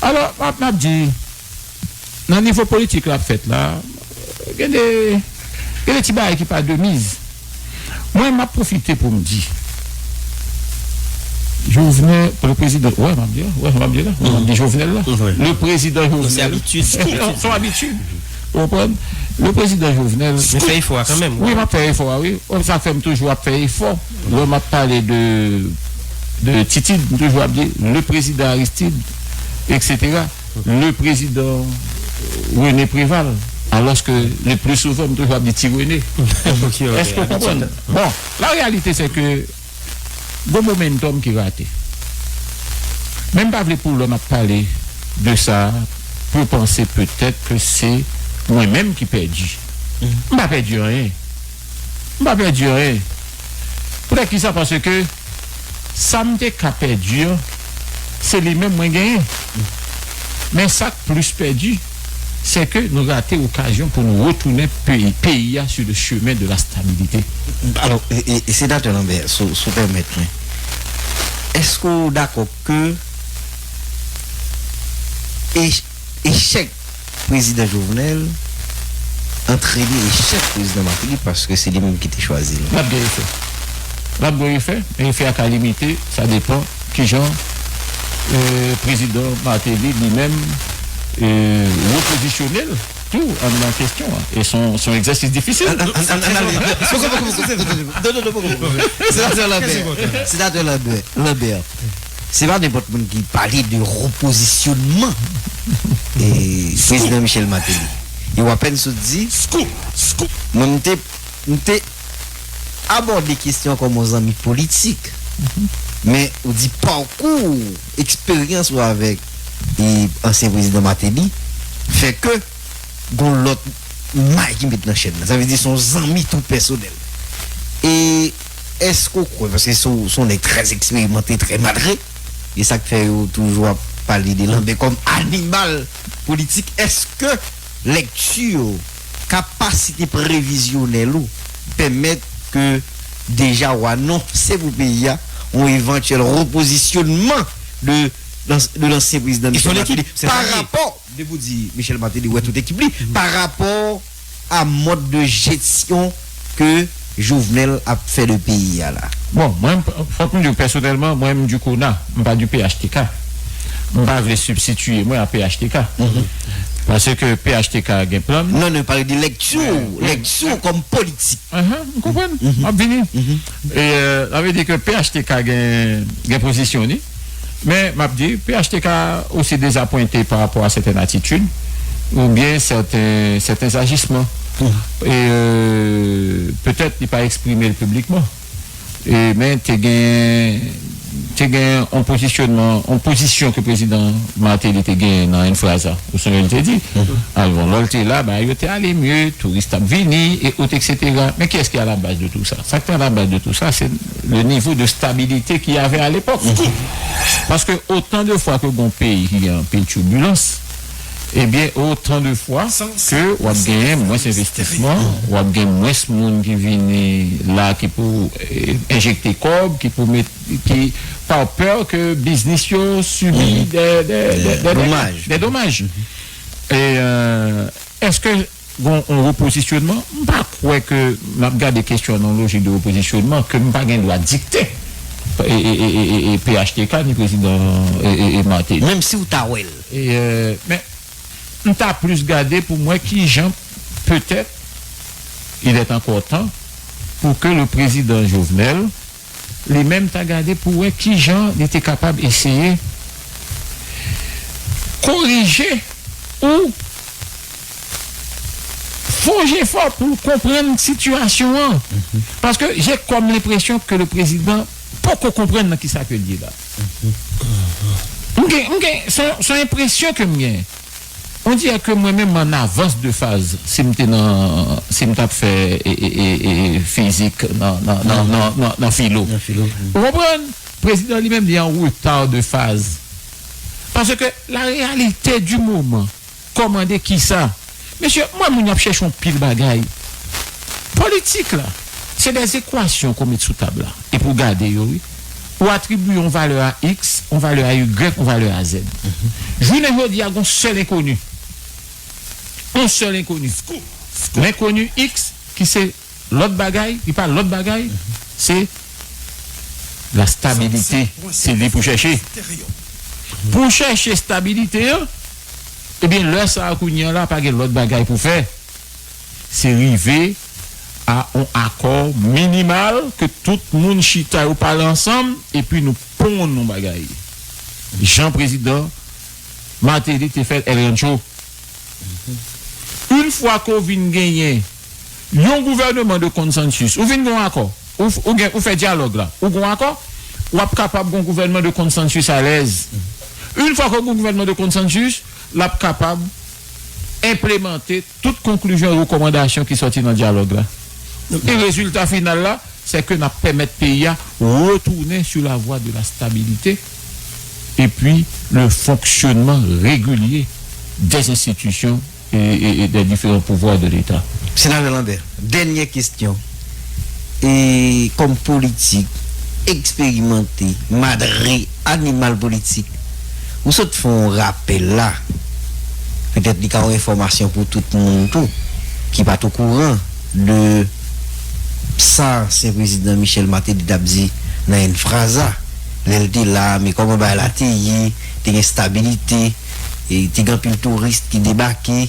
Alò, m ap, m ap di, nan nivo politik l ap fèt la, gen de, gen de ti bagay ki pa de miz. Mwen, m ap pwofite pou m di, Jovenel, le prezidan, wè, m ap di, wè, m ap di la, m ap di Jovenel la. Le prezidan Jovenel. Se abitid. Se abitid. Ou konprann? Le prezidan Jovenel. Ou fè efò a kanmenm. Wi, m ap fè efò a, wi. Sa fè m toujou ap fè efò. Lè m ap pale de, de Titid, m toujou ap di le prezidan Aristide, etsetera. Le prezidan René Préval, alòske le pli souvan, m toujou ap di Ti René. Èske w konprann? Bon, la réalité, c'est que gon momentum ki rate. Men m pa vle pou lè m ap pale de sa, pou yo panse petèt ke se mwen menm ki pèdi. M pa pèdi anyen. M pa pèdi anyen. Poutèt kisa? Paske sa m te ka pèdi an, se li menm mwen genyen. Men sa k plis pèdi, se ke nou rate okazyon pou nou retounen peyi, peyi a sur le chemin de la stabilité. Alò, e, e, e, senatè Lambert, si w, si w pèmèt mwen, èske w dakò ke e-, echèk prezidan Jovenel antrene echèk prezidan Martelly paske se li menm ki te chwazi l? L ap gen efè. L ap gen efè, men efè a ka limite, sa depann kijan, euh, prezidan Martelly li menm, euh, repozisyone l tou anndan kesyon an. E se yon, se yon egzèsis difisil. An, an, an, an, poko, poko, poko. Non, non, non, poko, poko. Senatè Lambert, senatè Lambert, Lambert, se pa nenpòt moun ki pale de repozisyonman. e, Prezidan Michel Martelly. E w apèn sot di, mwen m te, m te abòde kesyon an kòm yon zanmi politik. Men ou di pakou, eksperyans ou avèk e, ansyen prezidan Martelly fè ke gon lòt may ki met nan chèn nan. Sa vle di se yon zanmi tou pèsonèl. E èske w kwè, paske se w- se yon nèg trè eksperimante, trè madre, e sa k fè yo toujou ap pale de Lambert kòm animal politik, èske lèkti, kapasite previzyonèl ou pèmèt ke deja w anonse pou peyi a yon evantyèl repozisyonman de, de lansyen prezidan Michel Martelly pa rapò, depi w di Michel Martelly wè tout ekip li, pa rapò a mòd de jesyon ke Jovenel ap fè de peyi a la? Bon, mwen, fòk m di w pèsonèlman, mwen, m di kona, m pa di P H T K. M pa vle sibstitiye mwen a P H T K. Paske P H T K gen plan. Non, non, pale de lèkti w, lèkti w kòm politik. Ahan, m konprann. M ap vini. E, euh, sa vle di ke P H T K gen, gen pozisyon li. Men, m ap di, P H T K osi dezapwente pa rapò a sèten atitid oubyen sèten, sèten ajisman. E, euh, petèt li pa eksprime l piblikman. E, men te gen, te gen yon pozisyonman, yon pozisyon ke prezidan Martelly te genyen nan enfraz la. Ou sonje l te di, alò, lè l te la, bagay yo te ale mye, touris t ap vini, e ot, et cetera. Men kiyès ki alabaz de tou sa? Sa ki te alabaz de tou sa, se le nivo de stabilite ki y avait à l'époque. Paske otan de fwa ke gon peyi ki gen anpil tibilans, ebyen, otan de fwa ke w ap genyen mwens envestisman, w ap gen mwens moun ki vini la ki pou, eh, enjekte kòb, ki pou met, ki pa pè ke biznis yo sibi de, de, de, de, de, de domaj. E, euh, èske gon yon repozisyonman? M pa kwè ke n ap gade kesyon an nan yon lojik de repozisyonman ke m pa gen dwa dikte e, e, e, e, e, e P H T K ni prezidan e, e, e Martelly. Menm si w ta wè l. E, euh, men, m ta plis gade pou m wè kijan, petèt, il est encore temps pour que le président Jovenel, li menm ta gade pou wè kijan li te kapab eseye korije ou fè jefò pou l konprann sitiyasyon an. Paske j'ai comme l'impression que le président poko konprann nan kisa ke l ye la. M gen, m gen, se yon, se yon enpresyon ke m gen. On dirait que mwen menm m an avans de faz si m te nan, si m t ap fè e, e, e, e, fizik nan, nan, nan, nan, nan, nan filo. Nan filo. Ou konprann? Prezidan li menm li an reta de faz. Paske la réalité du moment kòmande kisa? Mesye, m wè moun y ap chèche yon pil bagay. Politik la, se des équations qu'on met sou tab la. Epi w gade yo, wi. Ou atribiye yon valè a X, yon valè a Y, yon valè a Z. Jounen jodi a, gon sèl enkoni. Yon sèl enkoni. Lenkoni X, ki se lòt bagay, ki pa lòt bagay, se la stabilité. Se li pou chèche. Pou chèche stabilité an, ebyen, lè sa a kounye a la, pa gen lòt bagay pou fè. Se rive a yon akò minimal ke tout moun chita yo pale ansanm, epi nou ponn yon bagay. Jan prezidan Martelly te fè l El Rancho. Yon fwa ke w vin genyen yon gouvènman de konsansis, ou vin gen yon akò, ou, ou, gen, ou fè dyalòg la, ou gen yon akò, w ap kapab gen yon gouvènman de konsansis alèz. Yon fwa ke w gen yon gouvènman de konsansis, l ap kapab enplemante tout konklizyon e rekòmandasyon ki sòti nan dyalòg la. E rezilta final la, se ke n ap pèmèt peyi a retounen sur la voie de la stabilité et puis le fonctionnement régulier des institutions et, et, et des différents pouvoirs de l'État. Senatè Lambert, dènyè kesyon. E kòm politik eksperimante, madre, animal politik, ou sot fè yon rapèl la. Petèt li ka yon enfòmasyon pou tout moun tou ki pa t okouran de sa ansyen prezidan Michel Martelly t ap di nan enfraz la. Lè l te la, men kòman bagay la te ye, te gen stabilite, e te gen anpil touris ki debake.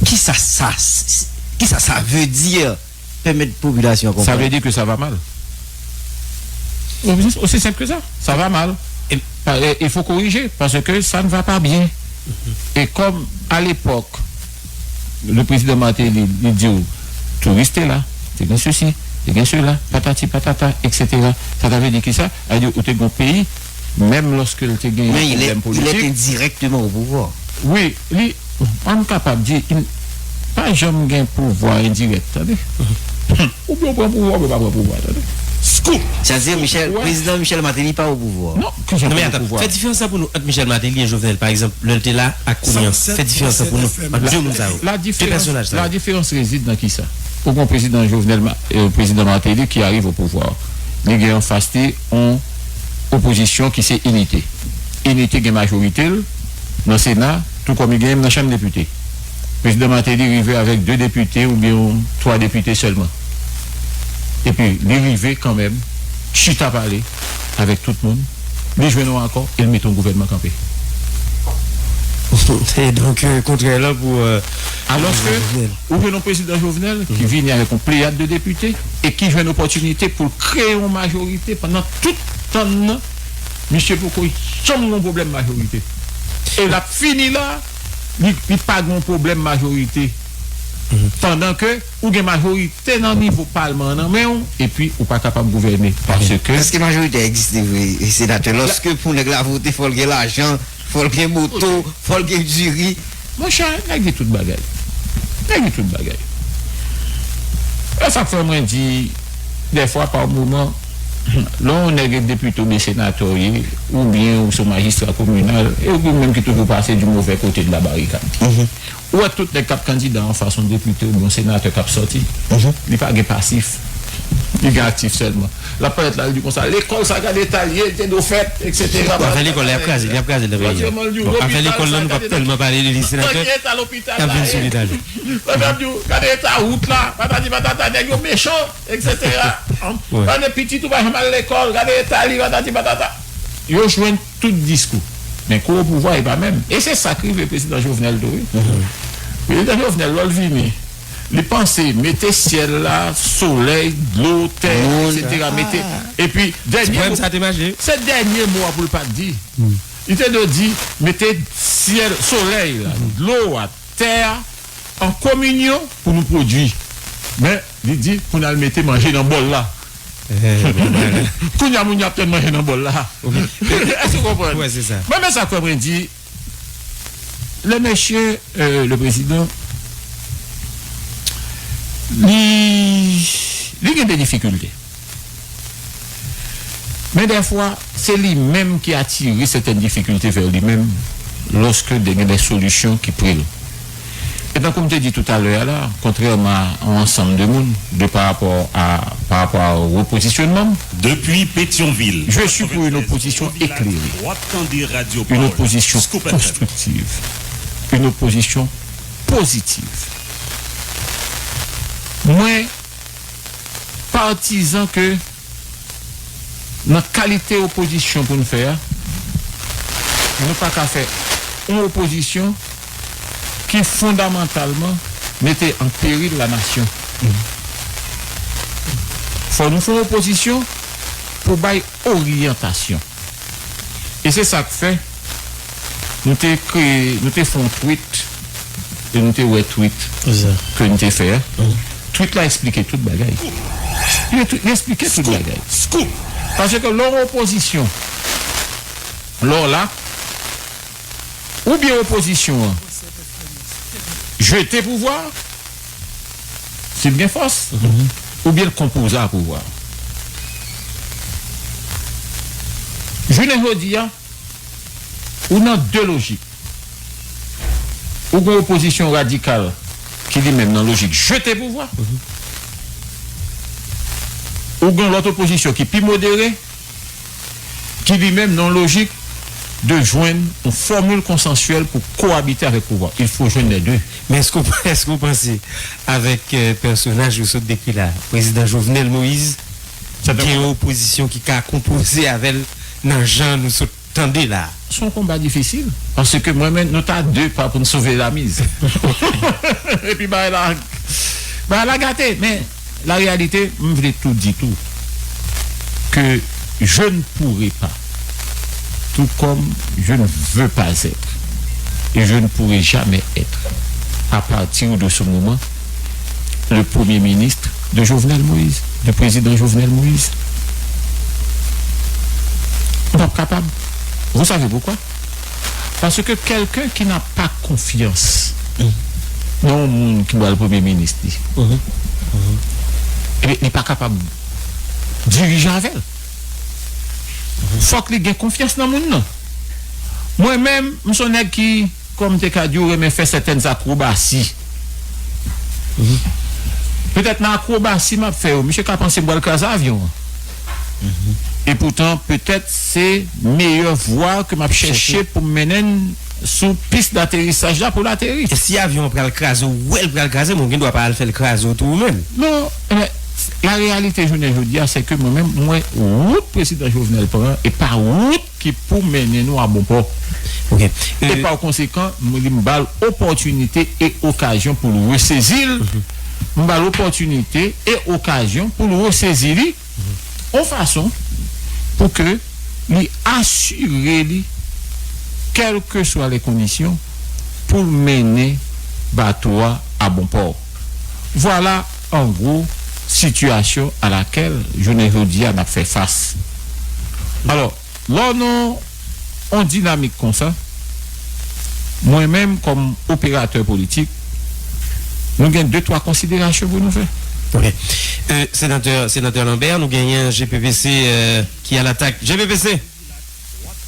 Kisa sa, kisa sa vle di? Pèmèt popilasyon an konprann. Ça veut dire que ça va mal. Aussi, aussi simple que ça. Ça va mal. il faut corriger, parce que ça ne va pas bien. Et comme à l'époque, le président Martelly, li di w, touris te la, te gen sesi, te gen sela, patati patata, et cetera. Sa ta vle di ki sa? Sa vle di ou te gen yon peyi, menm lòske l te gen yon pwoblèm politik. Mais il est, il est indirectement au pouvoir. Wi, li, m kapab di, pa janm gen pouvwa endirèk, tande. Oubyen w pran pouvwa, oubyen w pa pran pouvwa, tande. Scoop! Sa vle di Michel, Prezidan Michel Martelly pa o pouvwa. Non, ki jan pou pouvwa? Non, men atan, fè diferans la pou nou ant Michel Martelly e Jovenel, pa egzanp, lè l te la ak kounye a. Fè diferans la pou nou ant de moun sa yo, de pèsonaj sa yo. La diferans rezid nan ki sa? Ou gon prezidan Jovenel, prezidan Martelly ki arive o pouvwa. Li gen anfas li yon opozisyon ki se Inite. Inite gen majorite l nan Sena, tou kòm li genyen nan Chanm Depite. Prezidan Martelly rive avèk de depite oubyen yon twa depite sèlman. Epi, li rive kanmenm chita pale avèk tout moun. Li jwenn yon akò e l mete yon gouvènman kanpe. E donk, kontrè la pou. Alòske, ou jwenn yon prezidan Jovenel ki vini avèk yon pleyad de depite e ki jwenn opòtinite pou l kreye yon majorite pandan tout tan nan, misye poko janm gon pwoblèm majorite. E l ap fini la, li, li pa gon pwoblèm majorite. Pandan ke ou gen majorite nan nivo palman an nan men w, epi ou pa kapab gouvène. Paske. Èske majorite a egziste vre, senatè? Lòske pou nèg la vote, fò l gen lajan, fò l gen moto, fò l gen diri. Monchè, nèg gen tout bagay. Nèg gen tout bagay. E sa k fè mwen di, dèfwa, pa moman, lè yon nèg e depite oubyen senatè w ye, oubyen ou se yon majistra kominal, e ou menm ki toujou pase du mauvais côté de la barricade. Ou wè tout nèg k ap kandida anfas yon depite oubyen yon senatè k ap sòti, li pa gen pasif. Li gen aktif sèlman. L ap parèt la, li di konsa, lekòl sa, gade eta l ye, te dwe fèt, et cetera. Afè lekòl la, y ap kraze, y ap kraze l nan peyi a. Bon, afè lekòl la, nou p ap tèlman pale de li, senatè, y ap vin sou li talè. Pandan m di w, gade eta wout la, patati patata, nèg yo mechan, et cetera. Gade pitit ou pa janm al lekòl, gade eta li, patati patata. Yo jwenn tout diskou. Men kou o pouvwa, e pa menm. E se sa k rive prezidan Jovenel tou, wi. Prezidan Jovenel, lè l vini, li panse mete syèl la, solèy, dlo, tè, et cetera, mete, epi dènye mo, se dènye mo a pou l pa t di. Li te dwe di, mete syèl, solèy la, dlo a, tè a, an kominyon pou nou pwodui. Men, li di, pou n al mete manje nan bòl la. Kounye a, moun yo ap tann manje nan bòl la. Èske w konprann? Mwen, men sa k fè mwen di, le mesye, le prezidan, li, li gen de difikilte. Men dèfwa, se li menm ki atire sètèn difikilte vè li menm lòske de gen de solisyon ki pre l. E tankou m te di toutalè a la, kontrèman a yon ansanm de moun, de pa rapò a, pa rapò a repozisyonman m, Depuis Pétion-Ville, je suis pour une opposition éclairée, une opposition constructive, une opposition positive. Mwen, patizan ke nan kalite opozisyon pou n fè a, nou pa ka fè yon opozisyon ki fondamantalman mete an peril la nation. Fò nou fè yon opozisyon pou bay oryantasyon. E se sa k fè nou te kreye, nou te fè yon tweet, e nou te wè tweet ke nou te fè a. Tweet la eksplike tout bagay. Li, li eksplike tout bagay. Paske lè w opozisyon, lè w la, oubyen opozisyon an jete pouvwa, si l gen fòs, oubyen l konpoze a pouvwa. Jounen jodi a, ou nan de lojik. Ou gen opozisyon radikal ki li menm nan lojik jete pouvwa. Ou gen lòt opozisyon ki pi modere, ki li menm nan lojik de jwenn yon fòmil konsansyèl pou kowabite avèk pouvwa. Il faut jwenn les deux. Men èske w, èske w panse avèk, euh, pèsonaj ou sot dekri la, prezidan Jovenel Moïse, gen yon opozisyon ki ka konpoze avè l nan jan nou sot tande la? Se yon konba difisil, paske mwen menm, nou ta de pa pou n sove lamiz. Epi bagay la, bagay la gate, men la réalité, m vle tou di tou, ke je ne pourrai pas tout comme je ne veux pas être et je ne pourrai jamais être, à partir de ce moment, le Premier ministre de Jovenel Moïse, du président Jovenel Moïse. M p ap kapab. Vous savez pourquoi? Parce que quelqu'un qui n'a pas confiance nan yon moun ki pral premye minis li, li, li pa kapab dirije avè l. Fòk li gen konfyans nan moun nan. Mwen menm, m se yon nèg ki, kòm m te ka di w, renmen fè sètèn akwobasi. Petèt nan akwobasi m ap fè yo, misye ka panse m pral kraze avyon an. E poutan, petèt, se meyè vwa ke m ap chèche pou m mennen n sou pis daterisaj la pou l ateri. E si avyon an pral kraze, ou wè l pral kraze, men ou gen dwa pa al fè l kraze w tou ou menm. Non, men, la reyalite jounen jodi a, se ke mwen menm, mwen, wout prezidan Jovenel pran, e pa wout ki pou mennen nou a bon pò. Ok. E pa konsekan, m, m ba l opòtinite e okazyon pou l resezi l. M ba l opòtinite e okazyon pou l resezi li, yon fason pou ke li asire li, kèlkeswa lè kondisyon, pou l mennen bato a a bon pò. Vwala, an gwo, sitiyasyon a lakèl, jounen jodi a, n ap fè fas. Alò, lè w nan yon dinamik konsa, mwen menm, kòm operatè politik, nou gen de, twa konsiderasyon pou nou fè. Ok. Euh, Senatè, Senatè Lambert, nou genyen G P P C, euh, ki a l'attaque. G P P C!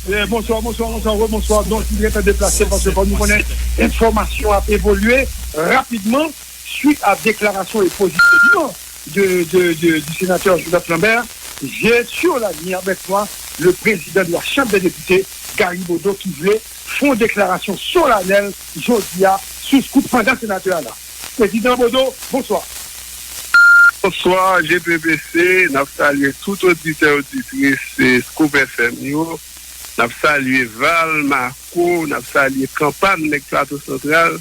Eh, bonswa, bonswa, bonswa, rebonswa. Donk, li gentan deplase paske kòm nou konnen, enfòmasyon ap evolye rapidman suit a deklarasyon e pozisyonman de, de, de, du sénateur Joseph Lambert. J'ai sur la ligne avec moi le président de la Chambre des députés, Gary Bodeau, ki vle fè yon deklarasyon solanèl jodi a sou Scoop pandan senatè a la. Prezidan Bodeau, bonswa. Bonswa, G P P C, n ap salye tout oditè, oditris, eh, Scoop F M yo. N ap salye Val, Mako, n ap salye Kanpan, nèg Plato Santral,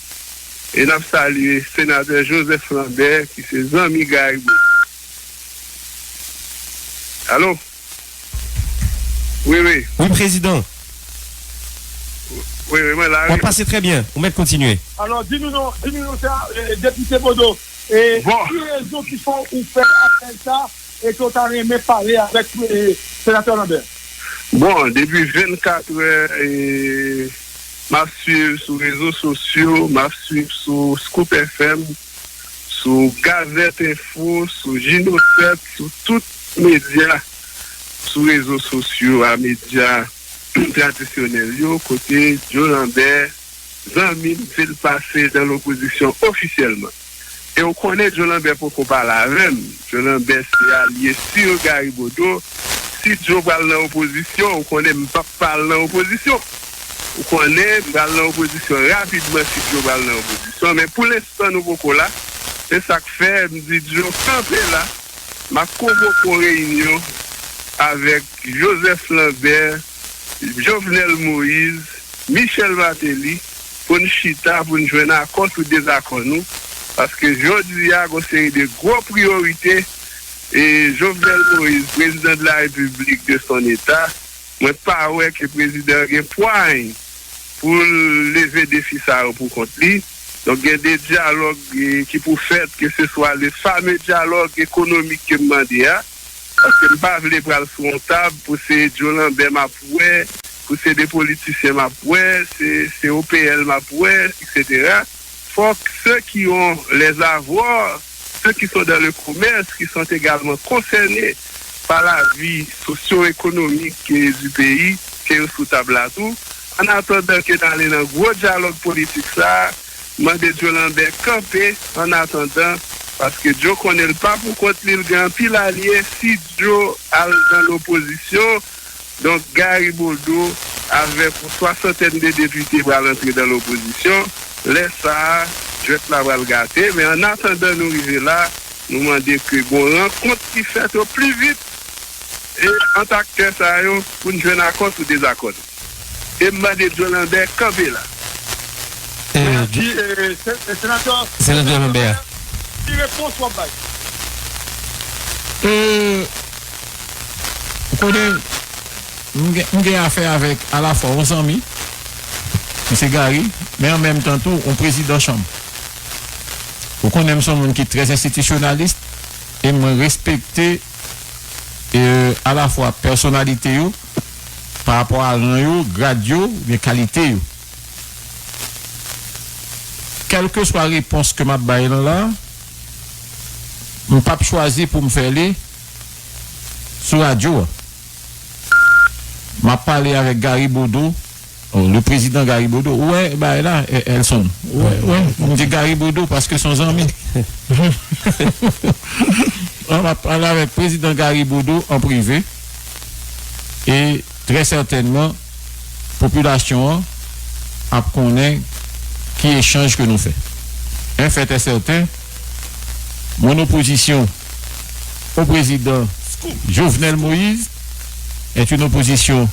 e n ap salye Senatè Joseph Lambert, ki se zanmi Gary Bodeau. Alo? Wi, wi. Wi, prezidan. Wi, wi, mwen la, wi. W ap pase trè byen. Ou mèt kontinye. Alò, di nou non, di nou non sa, eh, Depite Bodeau, eh, bon, ki rezon ki fè w fè apèl sa, e ke w ta renmen pale avèk, eh, Senatè Lambert? Bon, depi vennkat è, eh, m ap swiv sou rezo sosyo, m ap swiv sou Scoop F M, sou Gazette Info, sou Jino sèt, sou tout medya, sou rezo sosyo a, medya tradisyonèl yo, kote Joe Lambert, zanmi m, fè l pase dan lopozisyon ofisyèlman. E w konnen Joe Lambert poko pale avè m. Joe Lambert se alye si Gary Bodeau. Si Joe pral nan opozisyon, w konnen m p ap pa al nan opozisyon. Ou konnen m pral nan opozisyon rapidman si Joe pral nan opozisyon. Men pou lenstan, nou poko la. Se sa k fè m di Joe kanpe la. M ap konvoke yon reyinyon avèk Joseph Lambert, Jovenel Moïse, Michel Martelly, pou n chita, pou n jwenn akò sou dezakò nou, paske jodi a, gon seri de gwo priyorite, e Jovenel Moïse, président de la République de son État, mwen pa wè ke prezidan an gen pway pou l leve defi sa yo pou kont li. Donk, gen de dyalòg, e, ki pou fèt, ke se swa le fameux dialogue économique ke m mande a, paske m pa vle pral sou yon tab pou se Joe Lambert m ap wè, pou se de politisyen m ap wè, se, se O P L m ap wè, et cetera. Fòk ceux qui ont les avoirs, ceux qui sont dans le commerce, qui sont également concernés par la vie socio-économique, eh, du pays, ke yo sou tab la tou. An atandan ke n ale nan gwo dyalòg politik sa a, mande Joe Lambert kanpe an atandan, paske Joe konnen l pa pou kont li, l gen anpil alye. Si Joe al nan lopozisyon, donk Gary Bodeau avèk yon swasantèn de depite pral antre nan lopozisyon. Lè sa a, jwèt la pral gate. Men an atandan nou rive la, nou mande ke gon rankont ki fèt o pli vit, e, ant aktè sa yo pou n jwenn akò sou dezakò nou. E m mande Joe Lambert kanpe la. Eh, Mèsi, Joe, eh, Sen-, eh, Senatè, Senatè Lambert. Ki repons w ap bay? Eh, ou konnen, m gen, m gen afè avèk alafwa yon zanmi, Misye Gary, men an menm tan tou, yon prezidan chanm. Ou konnen m se yon moun ki trè enstitisyonalis e mwen respekte e, alafwa pèsonalite yo pa rapò a ran yo, grad yo, oubyen kalite yo. Kèlkeswa repons ke m ap bay lan la, m p ap chwazi pou m fè li sou radyo a. M ap pale avèk Gary Bodeau, oh, le président Gary Bodeau. Ou wè bagay la, Elson? Ou wè, m di Gary Bodeau paske se yon zanmi. M ap pale avèk prezidan Gary Bodeau an prive. E trè sètènman, popilasyon an ap konnen ki echanj ke nou fè. Un fait est certain, mon opposition au président Jovenel Moïse est une opposition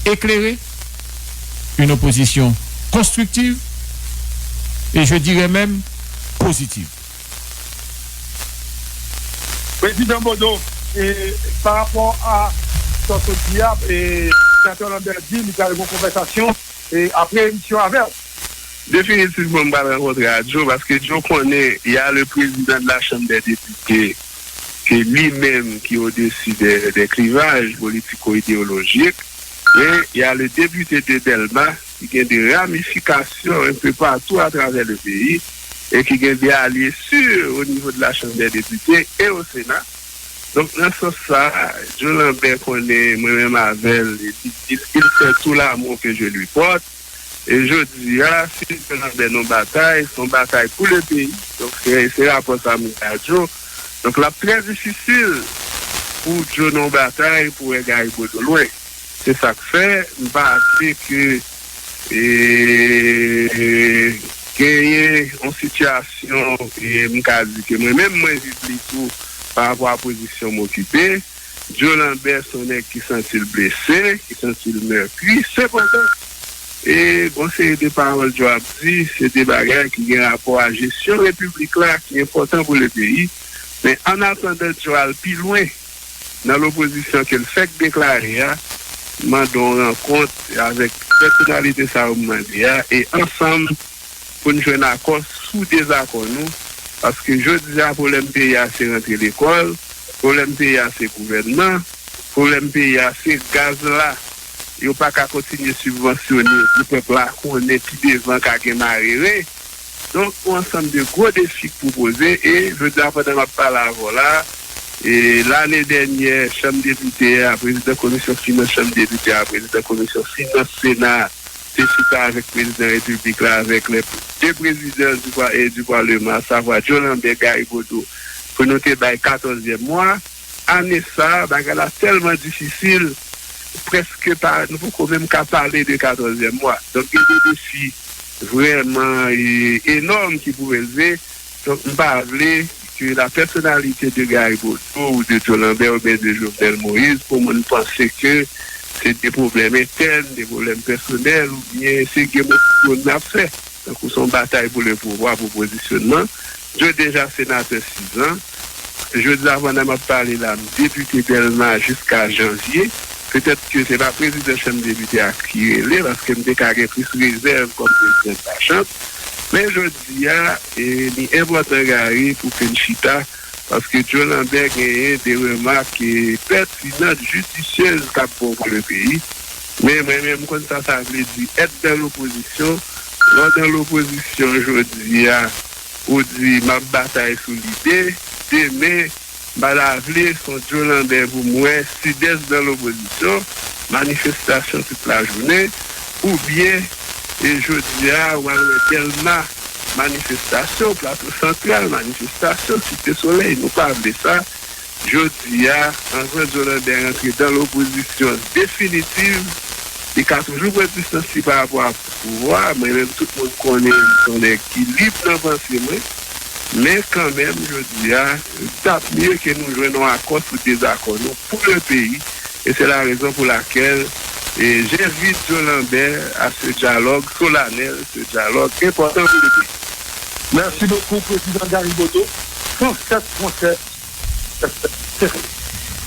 éclairée, une opposition constructive et je dirais même positive. Prezidan Bodeau, e, pa rapò a sa w sot di a, e, Senatè Lambert di li pral gen yon konvèsasyon e, apre emisyon avè w. Definitivman, m pral rankontre a Joe, paske Joe konnen y a le président de la Chambre des députés, se li menm ki odesi de, de clivages politico-idéologiques, men y a le député de Dèlma, ki gen de ramifikasyon un peu partout à travers le pays, e ki gen de alye sur au niveau de la Chambre des députés et au Sénat. Donk, nan sans sa, Joe Lambert konnen mwen menm avè l, il, il, il sait tout l'amour que je lui porte. E jodi a, si Joe Lambert nan batay, se yon batay pou le peyi. Donk, se, se rapò sa m gen a Joe. Donk, l ap trè difisil pou Joe nan batay pou wè Gary Bodeau lwen. Se sa k fè m pa vle ke e, genyen yon sitiyasyon, e, m ka di ke mwen menm, mwen viv li tou pa rapò a pozisyon m okipe. Joe Lambert se yon nèg ki santi l blese, ki santi l mèkri. Sepandan, e, gon seri de pawòl Joe ap di, se de bagay ki gen rapò a jesyon repiblik la ki enpòtan pou le peyi. Men annatandan Joe al pi lwen, nan lopozisyon ke l fèk deklare a, m mande yon rankont avèk pèsonalite sa yo m mande a, e ansanm pou n jwenn akò sou dezakò nou, paske jodi a pwoblèm peyi a se rantre lekòl, pwoblèm peyi a se gouvènman, pwoblèm peyi a se gaz la yo pa ka kontinye sibvansyone pou pèp la konnen pi devan ka gen marere. Donk, yon ansanm de gwo defi k pou poze, e jodi a, pandan m ap pale avè w la, e lane dènyè, Chanm Depite a, prezidan komisyon finans Chanm Depite a, prezidan komisyon finans Sena a, te chita avèk prezidan repiblik la, avèk lè de prezidan di pa-, e di palman, asavwa Joe Lambert, Gary Bodeau, pou nou te bay katòzyèm mwa. Ane sa a, bagay la tèlman difisil, prèske pa, nou poko menm ka pale de katòzyèm mwa. Donk, gen de defi vrèman, e, enòm ki pou relve. Donk, m pa vle ke la personnalité de Gary Bodeau ou de Joe Lambert oubyen de Jovenel Moïse pou moun panse ke se de pwoblèm entèn, de pwoblèm pèsonèl oubyen se Game of Thrones n ap fè. Tankou se yon batay pou le pouvwa, pou pozisyonman. Joe deja senatè sizan. Jodi a, pandan m ap pale la, m depite Dèlma jiska janvye. Petèt ke se pa prezidan Chanm Depite a ki rele, paske m te ka gen plis rezèv kòm prezidan de la Chanm. Men jodi a, e, li enpòtan, Gary, pou ke n chita, paske Joe Lambert genyen de remak, e, pètinan, jidisyèz k ap bon pou le peyi. Men mwen menm, m konn sa sa vle di èt dan lopozisyon. Lè w dan lopozisyon jodi a, ou di, "M ap batay sou lide." Demen, m pa ta vle se yon Joe Lambert pou m wè Sidès dan lopozisyon, manifestasyon tout lajounen, oubyen, e jodi a, w al wè Dèlma, manifestasyon, Plato Santral, manifestasyon, Site Solèy. Nou pa vle sa. Jodi a, anvan Joe Lambert rantre dan lopozisyon definitiv, li ka toujou pran distans li pa rapò a pouvwa. Mwen menm, tout moun konnen m se yon nèg ki lib nan panse mwen. Men kanmenm, jodi a, l t ap mye ke nou jwenn yon akò sou dezakò nou pou le peyi. Et c'est la raison pour laquelle, e, j'invite Joe Lambert à ce dialogue solennel, ce dialogue important pour le pays. Merci beaucoup, Président Gary Bodeau. Cent sept point sept.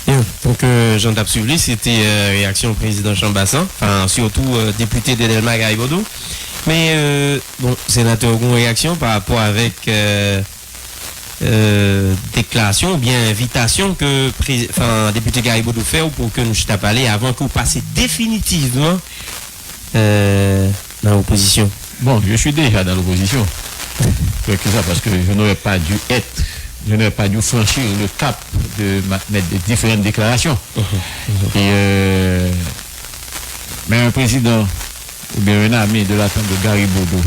Byen, donk, euh, jan n t ap swiv li, se te, euh, reyaksyon prezidan Chanbas lan, anfen, sitou, euh, depite de Dèlma, Gary Bodeau. Men, euh, bon, senatè, ou gen yon reyaksyon pa rapò avèk, euh, euh, deklarasyon oubyen envitasyon ke pre-, anfen, depite Gary Bodeau fè w pou ke nou chita pale avan ke w pase definitivman, euh, nan opozisyon? Bon, je suis déjà dans l'opposition. Quelque ça, parce que je n'aurais pas dû être, je n'aurais pas dû franchir le cap de ma-, mettre des différentes déclarations. Mhm. Et, euh, mais un président ou bien un ami de la trempe de Gary Bodeau,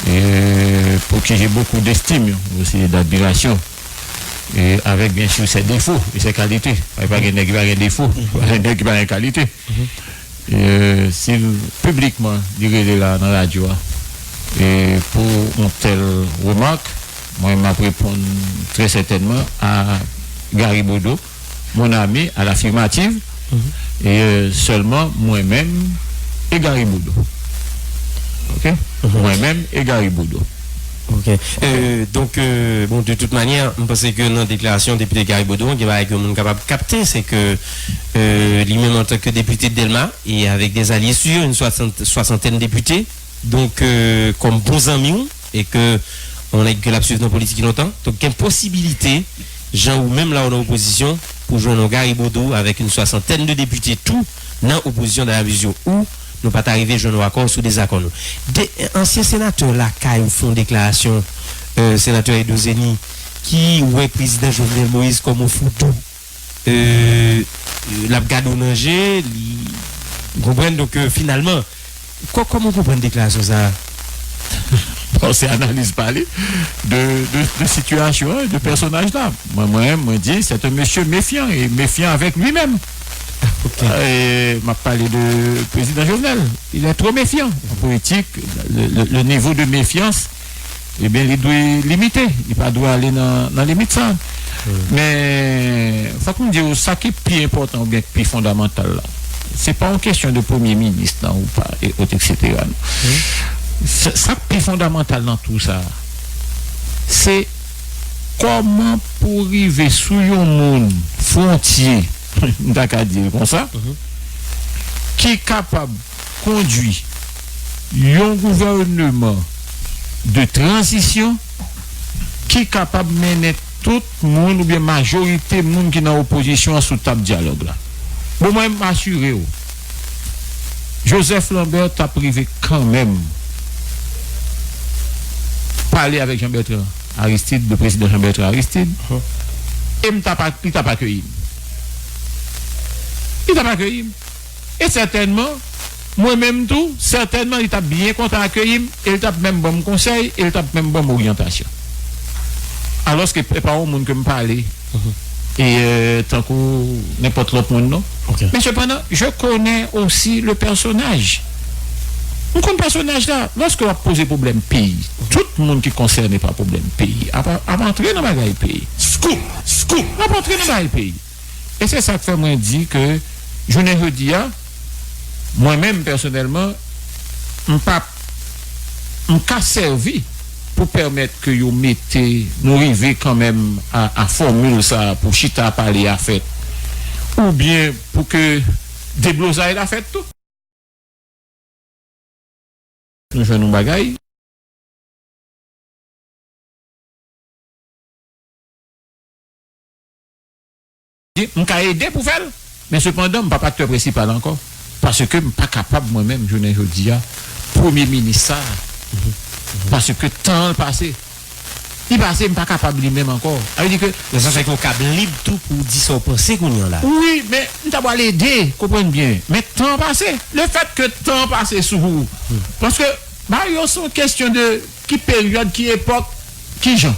et pour qui j'ai beaucoup d'estime aussi et d'admiration, et avec bien sûr ses défauts et ses qualités. Pa gen nèg ki pa gen defo, pa gen nèg ki pa gen kalite. E, si piblikman li rele la nan radyo a, e pou yon tèl remak, mwen m ap reponn trè sètènman a Gary Bodeau, mon ami, à l'affirmative, e, sèlman mwen menm e Gary Bodeau. Ok? Mwen menm e Gary Bodeau. Ok. Euh, donk, euh, bon, de tout manyè, m panse ke nan deklarasyon depite Gary Bodeau, gen bagay ke moun kapab kapte, se ke, euh, li menm antanke depite de Dèlma, e avèk des alliés sûrs, une soixante, soixantaine députés, donk, euh, kòm bon zanmi w, e ke yon nèg ke l ap swiv nan politik lontan, donk gen posibilite, jan ou menm la ou nan opozisyon, pou jwenn yon Gary Bodeau avèk une soixantaine de députés tou nan opozisyon, dan la mezi ou nou pa ta rive jwenn yon akò sou dezakò nou. De, ansyen senatè lakay ou fè yon deklarasyon, euh, senatè Edo Zeni, ki wè prezidan Jovenel Moïse kòm yon foudou, euh, l ap gade w nan je, li, ou konprann, donk, euh, finalman, kò-, kòman w konprann deklarasyon sa a? Bon, se analiz pa li de, de, de sitiyasyon an, de pèsonaj la. Mwen, mwen, mwen di, c'est un monsieur méfiant et méfiant avec lui-même. Ok. Euh, m ap pale de prezidan Jovenel. Il est trop méfiant. En politique, le, le, le niveau de méfiance, ebyen, li dwe limite. Li pa dwe ale nan, nan limit sa. Men, fòk m di w, sa ki pi enpòtan oubyen ki pi fondamantal la, se pa yon kesyon de premye minis nan ou pa, e ot, et cetera, non. Sa, sa k pi fondamantal nan tou sa, se kòman pou rive sou yon moun fwontye, m ta ka di l konsa, ki kapab kondui yon gouvèneman de tranzisyon ki kapab mennen tout moun oubyen majorite moun ki nan opozisyon an sou tab dyalòg la. Bon, mwen, m asire w, Joseph Lambert t ap rive kanmenm pale avèk Jean Bertrand Aristide, le président Jean Bertrand Aristide, e m t ap ak-, li t ap akeyi m. Li t ap akeyi m. E sètènman, mwen menm tou, sètènman, li t ap byen kontan akeyi m, e li t ap menm ban m konsèy, e li t ap menm ban m oryantasyon. Alòske e pa yon moun ke m pale, e, euh, tankou nenpòt lòt moun, non. Ok. Men sepandan, je connais aussi le personnage. M konn pèsonaj la. Lòske w ap poze pwoblèm peyi, tout moun ki konsène pa pwoblèm peyi ap, ap antre nan bagay peyi. Scoop! Scoop! Ap antre nan bagay peyi. E se sa k fè mwen di ke jounen jodi a, mwen menm pèsonèlman, m p ap, m ka sèvi pou pèmèt ke yo mete, nou rive kanmenm a, a fòmil sa a pou chita pale a fèt, oubyen pou ke deblozay la fèt tou. Nou jwenn yon bagay. M ka ede pou fè l, men sepandan, m p ap aktè prensipal ankò. Paske m pa kapab, mwen menm, jounen jodi a, premye minis sa a. Paske tan an pase. Li pase, m pa kapab li menm ankò. Sa vle di ke... Men sa fè ke w kab lib tou pou w di sa w panse kounye a la. Wi, men m ta pral ede, konprann byen. Men tan an pase. Lefètke tan an pase sou ou. Paske, ba yo, se yon kesyon de ki peryòd, ki epòk, ki jan.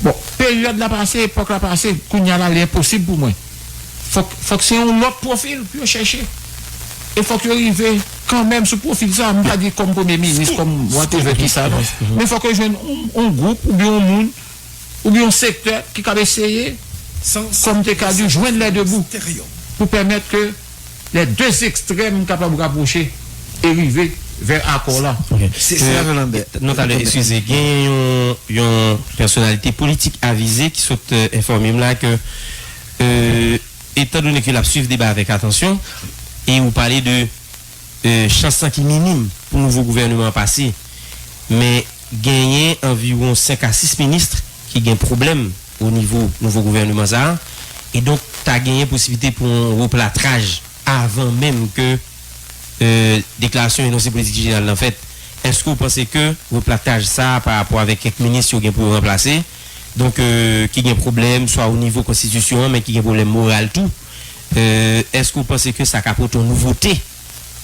Bon, peryòd la pase, epòk la pase, kounye a la, li enposib pou mwen. Fòk, fòk se yon lòt pwofil pou yo chèche. E fòk yo rive kanmenm sou pwofil sa, m pa di kòm premye minis, kòm whatever ki sa, non. Men fòk yo jwenn yon, yon gwoup oubyen yon moun, oubyen yon sektè ki kab eseye, kòm te ka di, jwenn lè debou pou pèmèt ke lè de ekstrèm kapab rapwoche e rive vè akò la. Ok. Se, se... Euh, Lambert. Non, talè, eskize, gen yon, yon pèsonalite politik avize ki sot, euh, enfòme m la ke euh, etan done ke l ap swiv deba avèk atansyon, e ou pale de euh, chans lan ki minim pou nouvo gouvènman an pase. Men genyen anviwon senk a sis minis ki gen pwoblèm o nivo nouvo gouvènman sa a. E donk, ta genyen posiblite pou yon replatraj avan menm ke euh, deklarasyon enonse politik jeneral lan fèt. Èske w panse ke replatraj sa a pa rapò avèk kèk minis yo gen pou yo ranplase, donk, euh, ki gen pwoblèm, swa o nivo konstitisyon an, men ki gen pwoblèm moral tou, euh, èske w panse ke sa ka pote yon nouvote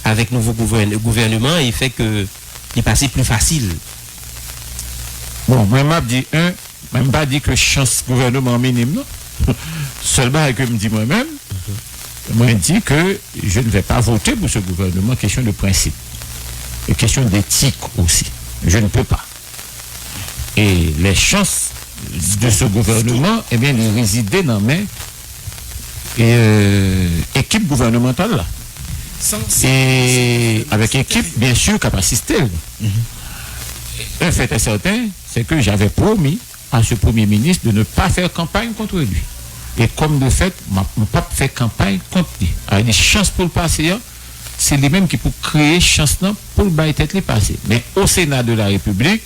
avèk nouvo gouvèn-, gouvènman e fè ke li pase pli fasil? Bon, mwen, m ap di, en, mwen, m pa di ke chans gouvènman an minim, non. Sèl bagay ke m di mwen menm, mwen di ke je ne vais pas voter pour ce gouvernement, question de principe et question d'éthique aussi. Je ne peux pas. Et les chances de ce gouvernement, eh bien, li rezide nan men e, euh, ekip gouvènemantal la. E avèk ekip, byen si, k ap asiste l. Un fait est certain, c'est que j'avais promis à ce Premier ministre de ne pas faire campagne contre lui. Et comme de fait, m ap, m p ap fè kanpay kont li. Sa vle di, chans pou l pase an, se li menm ki pou kreye chans lan pou l bay tèt li pase. Men au Sénat de la République,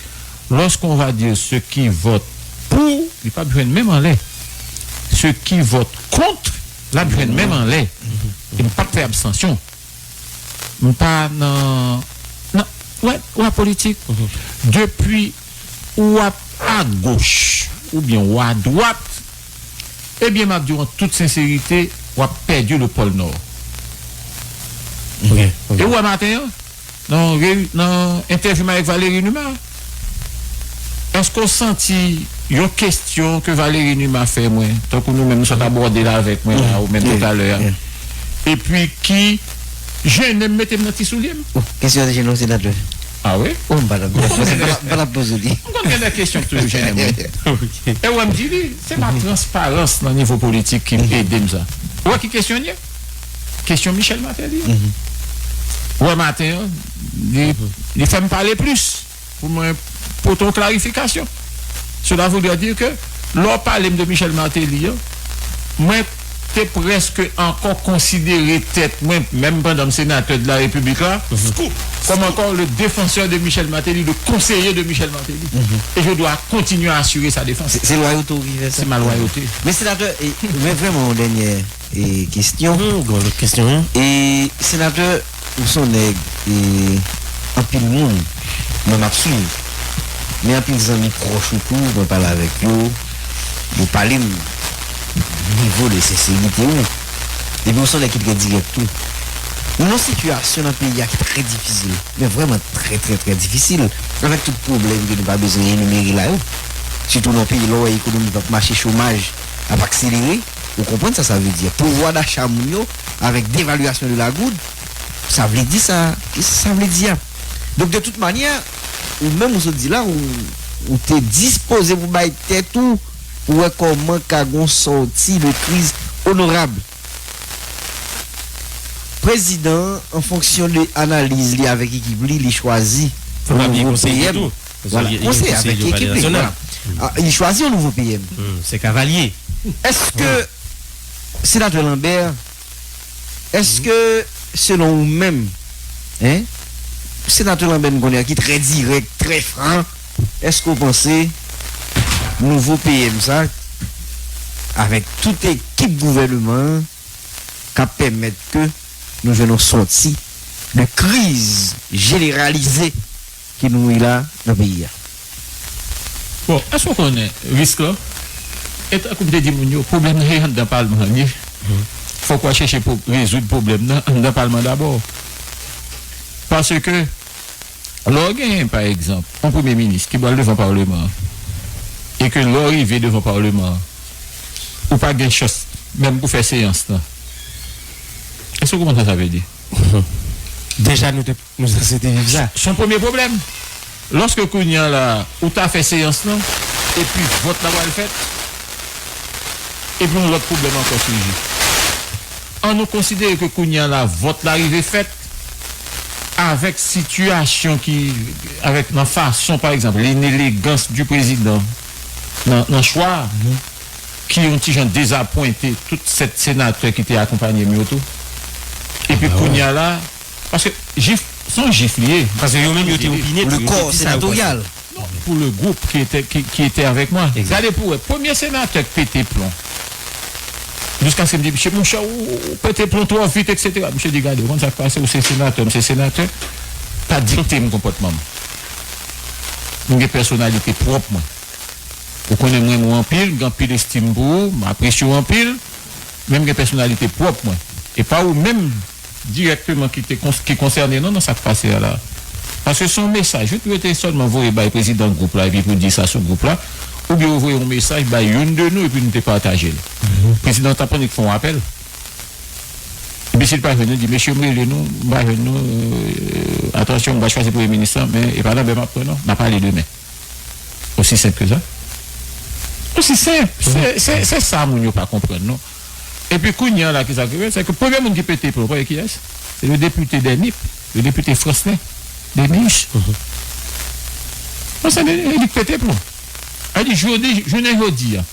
lorsqu'on va dire ceux qui votent pour, li p ap jwenn menm anlè. Ceux qui votent contre, l ap jwenn menm anlè. E m p ap fè abstansyon. M pa nan, nan, wè, wè politik. Depi ou ap agoch oubyen ou adwat, ebyen, m ap di w an tout senserite, w ap pèdi le pòl nò. Ok, ok. E w wè maten an, nan, reyi-, nan entèvyou m avèk Valéry Numa, èske w santi yon kesyon ke Valéry Numa fè mwen, tankou nou menm nou sot abòde l avèk mwen la, ou menm talè a, epi ki jennen m mete m nan ti soulye m? Oh, kesyon an te jennen w, senatè? Ah wi? Oh, m pa t ap, m pa t ap poze w li. M konn gen de kesyon ki toujou jennen mwen. E w wè m di li, se pa transparans nan nivo politik ki ede m sa. Ou wè ki kesyon l ye? Kesyon Michel Martelly. Ou wè maten an, li, li fè m pale plis pou mwen pote yon klarifikasyon. Cela voudrait dire que lè w pale m de Michel Martelly an, mwen te prèske ankò konsidere tèt mwen, menm pandan m senatè de la Repiblik la, kòm ankò le défenseur de Michel Martelly, le conseiller de Michel Martelly. Et je dois continuer à assurer sa défense. Se, se lwayote w ki fè sa? Se malwayote. Men senatè, e, men vrèman, yon dènyè e, kesyon. Hmm, gon lòt kesyon, wi. E, senatè, ou se yon nèg, e, anpil moun mwen m ap swiv. Men anpil zanmi pwòch ou tou, mwen pale avèk yo, yo pale m nivo de senserite ou. Epi ou se yon nèg ki trè dirèk tou. Nou nan yon sitiyasyon nan peyi a ki trè difisil, men vrèman trè, trè, trè difisil, avèk tout pwoblèm ke nou pa bezwen enimere la yo. Sitou nan yon peyi lè w wè ekonomi p ap mache, chomaj ap akselere. Ou konprann sa sa vle di? Pouvwa dacha moun yo, avèk devalyasyon de la goud, sa vle di sa, sa vle di a. Donk, de tout manyè, ou menm ou sot di la, ou, ou te dispoze pou bay tèt ou, pou wè kòman ka gon sòti de kriz onorab. Prezidan an, an fonksyon de analiz li avèk ekip li, li chwazi nouvo P M. Vwala, konseye avèk ekip li, vwala. A, li chwazi yon nouvo P M. Hmm, se kavalye. Èske, senatè Lambert, èske, selon ou menm, en, senatè Lambert, m konnen ki trè dirèk, trè fran, èske w panse nouvo P M sa, avèk tout ekip gouvèneman an, k ap pèmèt ke nou jwenn yon sòti de kriz jeneralize ke nou ye la nan peyi a? Bon, èske w konnen risk lan? E tankou m te di moun yo, pwoblèm nan se anndan palman an li ye. Fòk w al chèche pwo-, rezoud pwoblèm nan anndan palman dabò. Paske lè w genyen, pa egzanp, yon premye minis ki pral devan palman an, e ke lè w rive devan palman an, ou pa gen chans menm pou fè seyans lan. Èske w konprann sa sa vle di? Deja, nou te, nou sanse te viv sa. Se yon premye pwoblèm. Lòske kounye a la, ou ta fè seyans lan, epi vòt la pral fèt, epi yon lòt pwoblèm ankò swivi. An nou konsidere ke kounye a la, vòt la rive fèt, avèk sitiyasyon ki, avèk nan fason, pa egzanp, l'inélégance du président, nan, nan chwa, ki yon ti jan dezapwente tout sèt senatè ki te akonpanye m yo tou. Epi kounye a la, paske jif, se yon jif li ye. Paske yo menm yo te opine tou, yo te di sa yo panse. Non, pour le groupe qui était, qui, qui était avec moi. Gade pou wè, premye senatè k pete plon. Jiskaske m di, "Mesye, monchè, ou, ou pete plon twò vit, et cetera" Misye di, "Gade, ou konn sa k pase, ou se senatè, m se senatè. Pa dikte m konpòtman m. M gen pèsonalite pwòp mwen. Ou konnen mwen, mwen anpil, m gen anpil estim pou ou, m apresye w anpil, men m gen pèsonalite pwòp mwen. E pa ou menm dirèkteman ki te kons-, ki konsène non nan sa k pase a la." Paske se yon mesaj, ou dwe te sèlman voye bay prezidan gwoup la epi pou di sa sou gwoup la, oubyen ou voye yon mesaj bay youn de nou epi nou te pataje l. Prezidan t ap annik fè yon apèl. Epi si l pa jwenn nou, di, "Mesye, m rele nou, m pa jwenn nou, euh, atansyon, m pa chwazi premye minis lan, men e pa Lambert m ap pran non, n a pale demen." Osi senp ke sa. Osi senp. Se, se, se sa moun yo pa konprann non. Epi kounye a la, ki sa k rive, se ke premye moun ki pete plon, w konnen kiyès? Se le depite dè Nip, le depite Franslin Denius. Franslin Denius, li pete plon. Sa vle di, jodi, jounen jodi a,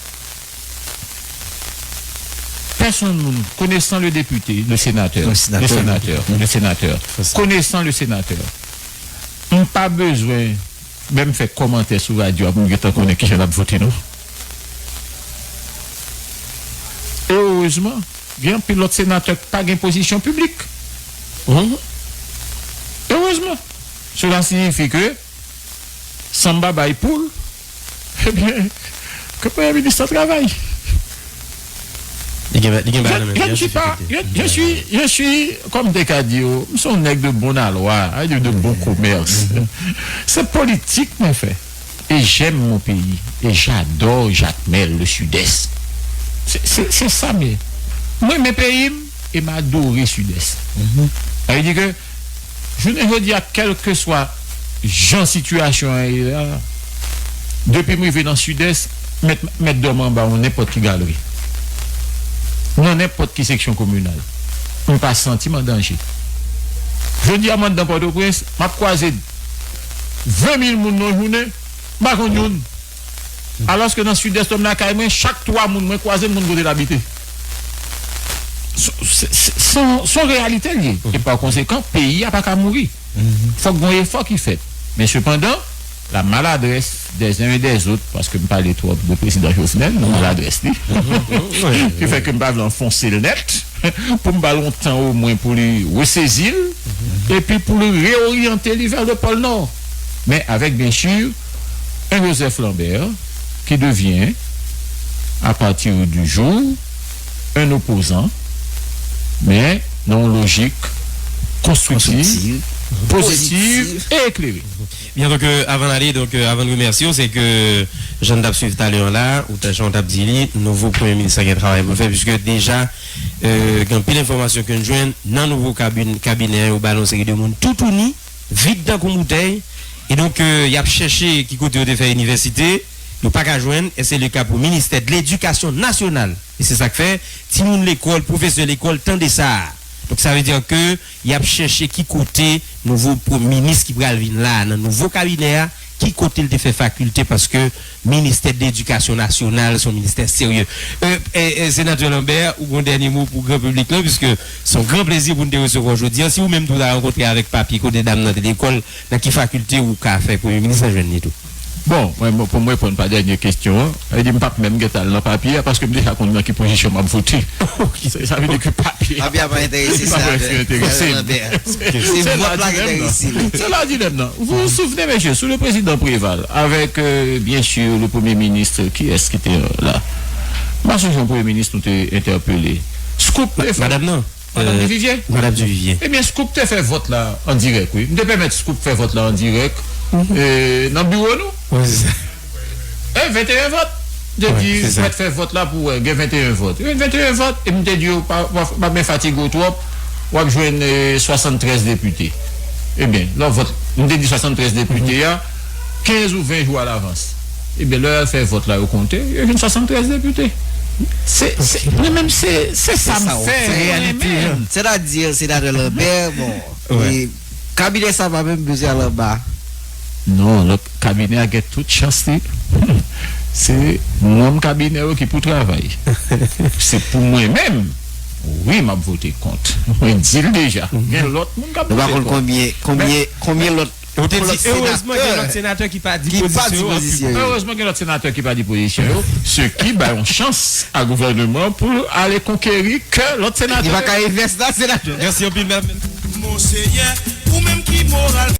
pèsonn moun, connaissant le député, le sénateur, le sénateur, le sénateur, connaissant le sénateur, m pa bezwen menm fè kòmantè sou radyo a pou m gentan konnen kijan l ap vote non. E erezman, gen anpil lòt senatè k pa gen pozisyon piblik. Erezman. Cela signifie que Samba bay poul, ebyen, ke premye minis lan travay. Li gen, li gen bagay nan men li, li gen difikilte. Je, je ne suis pas, je, je suis, je suis, kòm m te ka di w, m se yon nèg de bon alwa, sa vle di de bon komès. Se politik mwen fè. Et j'aime mon pays. Et j'adore Jacmel, le Sud-Est. Se, se, se sa m ye. Mwen renmen peyi m e m adore Sud-Est. Sa vle di ke jounen jodi a, kèlkeswa jan sitiyasyon an ye la, depi m rive nan Sidès, m mèt, m mèt dòmi anba yon nenpòt ki galri, nan nenpòt ki seksyon kominal. M pa santi m an danje. Jodi a, m anndan Pòtoprens, m ap kwaze ven mil moun nan yon jounen, m pa konn youn. Alòske nan Sidès, nan lakay mwen, chak twa moun mwen kwaze, m konn kote l abite. Se, se, se, se yon, se yon reyalite l ye. E pa konsekan, peyi a pa ka mouri. Fòk gen yon efò ki fèt. Men sepandan, la maladresse des uns et des autres, paske m pale twòp de prezidan Jovenel, nan maladrès li, ki fè ke m pa vle anfonse l nèt, pou m ba l yon tan omwen pou li resezi l, epi pou li reoryante li vers le pôle Nord. Men avèk, byen si, un Joseph Lambert qui devient, à partir du jour, un opposant, men nan yon lojik konstriktiv, pozitiv e eklere. Byen, donk, euh, avan n ale, donk, euh, avan n remèsye w, se ke jan n t ap swiv talè an la, ou t, jan w t ap di li, nouvo premye minis la gen travay pou l fè, piske deja, euh, gen anpil enfòmasyon ke n jwenn nan nouvo kabin-, kabinè a, yo ba l yon seri de moun toutouni, vid tankou boutèy. E donk, euh, y ap chèche ki kote yo te fè inivèsite, yo pa ka jwenn, e se le ka pou ministè de ledikasyon nasyonal. E se sa k fè, timoun lekòl, pwofesè lekòl, tande sa. Donk, sa vle di ke y ap chèche ki kote nouvo pre-, minis ki pral vin la, nan nouvo kabinè a, ki kote l te fè fakilte, paske ministè de ledikasyon nasyonal se yon ministè serye. Euh, euh, euh, Senatè Lambert, ou gen yon dènye mo pou gran piblik la, piske se yon gran plezi pou n te resevwa w jodi a. Si ou menm tou ta rankontre avèk papye kote dam nan te lekòl, nan ki fakilte ou ka fè premye minis la jwenn li tou? Bon, mwen, mwen, pou mwen reponn pa dènye kesyon an, sa vle di m p ap menm gentan al nan papye a, paske m deja konn nan ki pozisyon m ap vote. Sa, sa vle di ke papye a, papye a pa enterese senatè Lambert. Se vòt la ki enterese li. Se la dilèm nan. Vous vous souvenez, messieurs, sous le président Préval, avec, euh, bien sûr, le premier ministre, kiyès ki te la? M pa sonje yon premye minis nou te entèpele. Scoop te fè. Madanm nan. Madanm Duvivier? Madanm Duvivier. Ebyen, Scoop te fè vòt la an dirèk, wi. M te pèmèt Scoop fè vòt la an dirèk, e, nan biwo nou. E, venteyen vòt. M te di, mèt fè vòt la pou wè, gen venteyen vòt. E, venteyen vòt. E m te di yo, pa, pa, pa byen fatige w twòp, w ap jwenn, e, swasanntrèz depite. Ebyen, lè w vòt, m te di swasanntrèz depite a, kenz ou ven jou alavans. Ebyen, lè y al fè vòt la, yo konte, yo jwenn swasanntrèz depite. Se, se, mwen menm, se, se sa m fè, mwen menm. Sètadi, Senatè Lambert, bon, e kabinè sa pa menm bezwen al anba. Non, lòt kabinè a gen tout chans li. Se manm kabinè yo ki pou travay. Se pou mwen menm, wi, m ap vote kont. Mwen di l deja. Gen lòt moun k ap Nou pa vote konn kont. Konbyen, konbyen, konbyen lòt Ou te di, lòt erezman gen lòt senatè senatè ki pa di ki pa di pozisyon yo. pozisyon yo. Erezman gen lòt senatè ki pa di pozisyon yo, se ki bay yon chans a gouvènman pou ale konkeri kè lòt Li pa senatè. ka envès la, senatè. Mèsi anpil, mèt. Monseyè, ou menm ki moral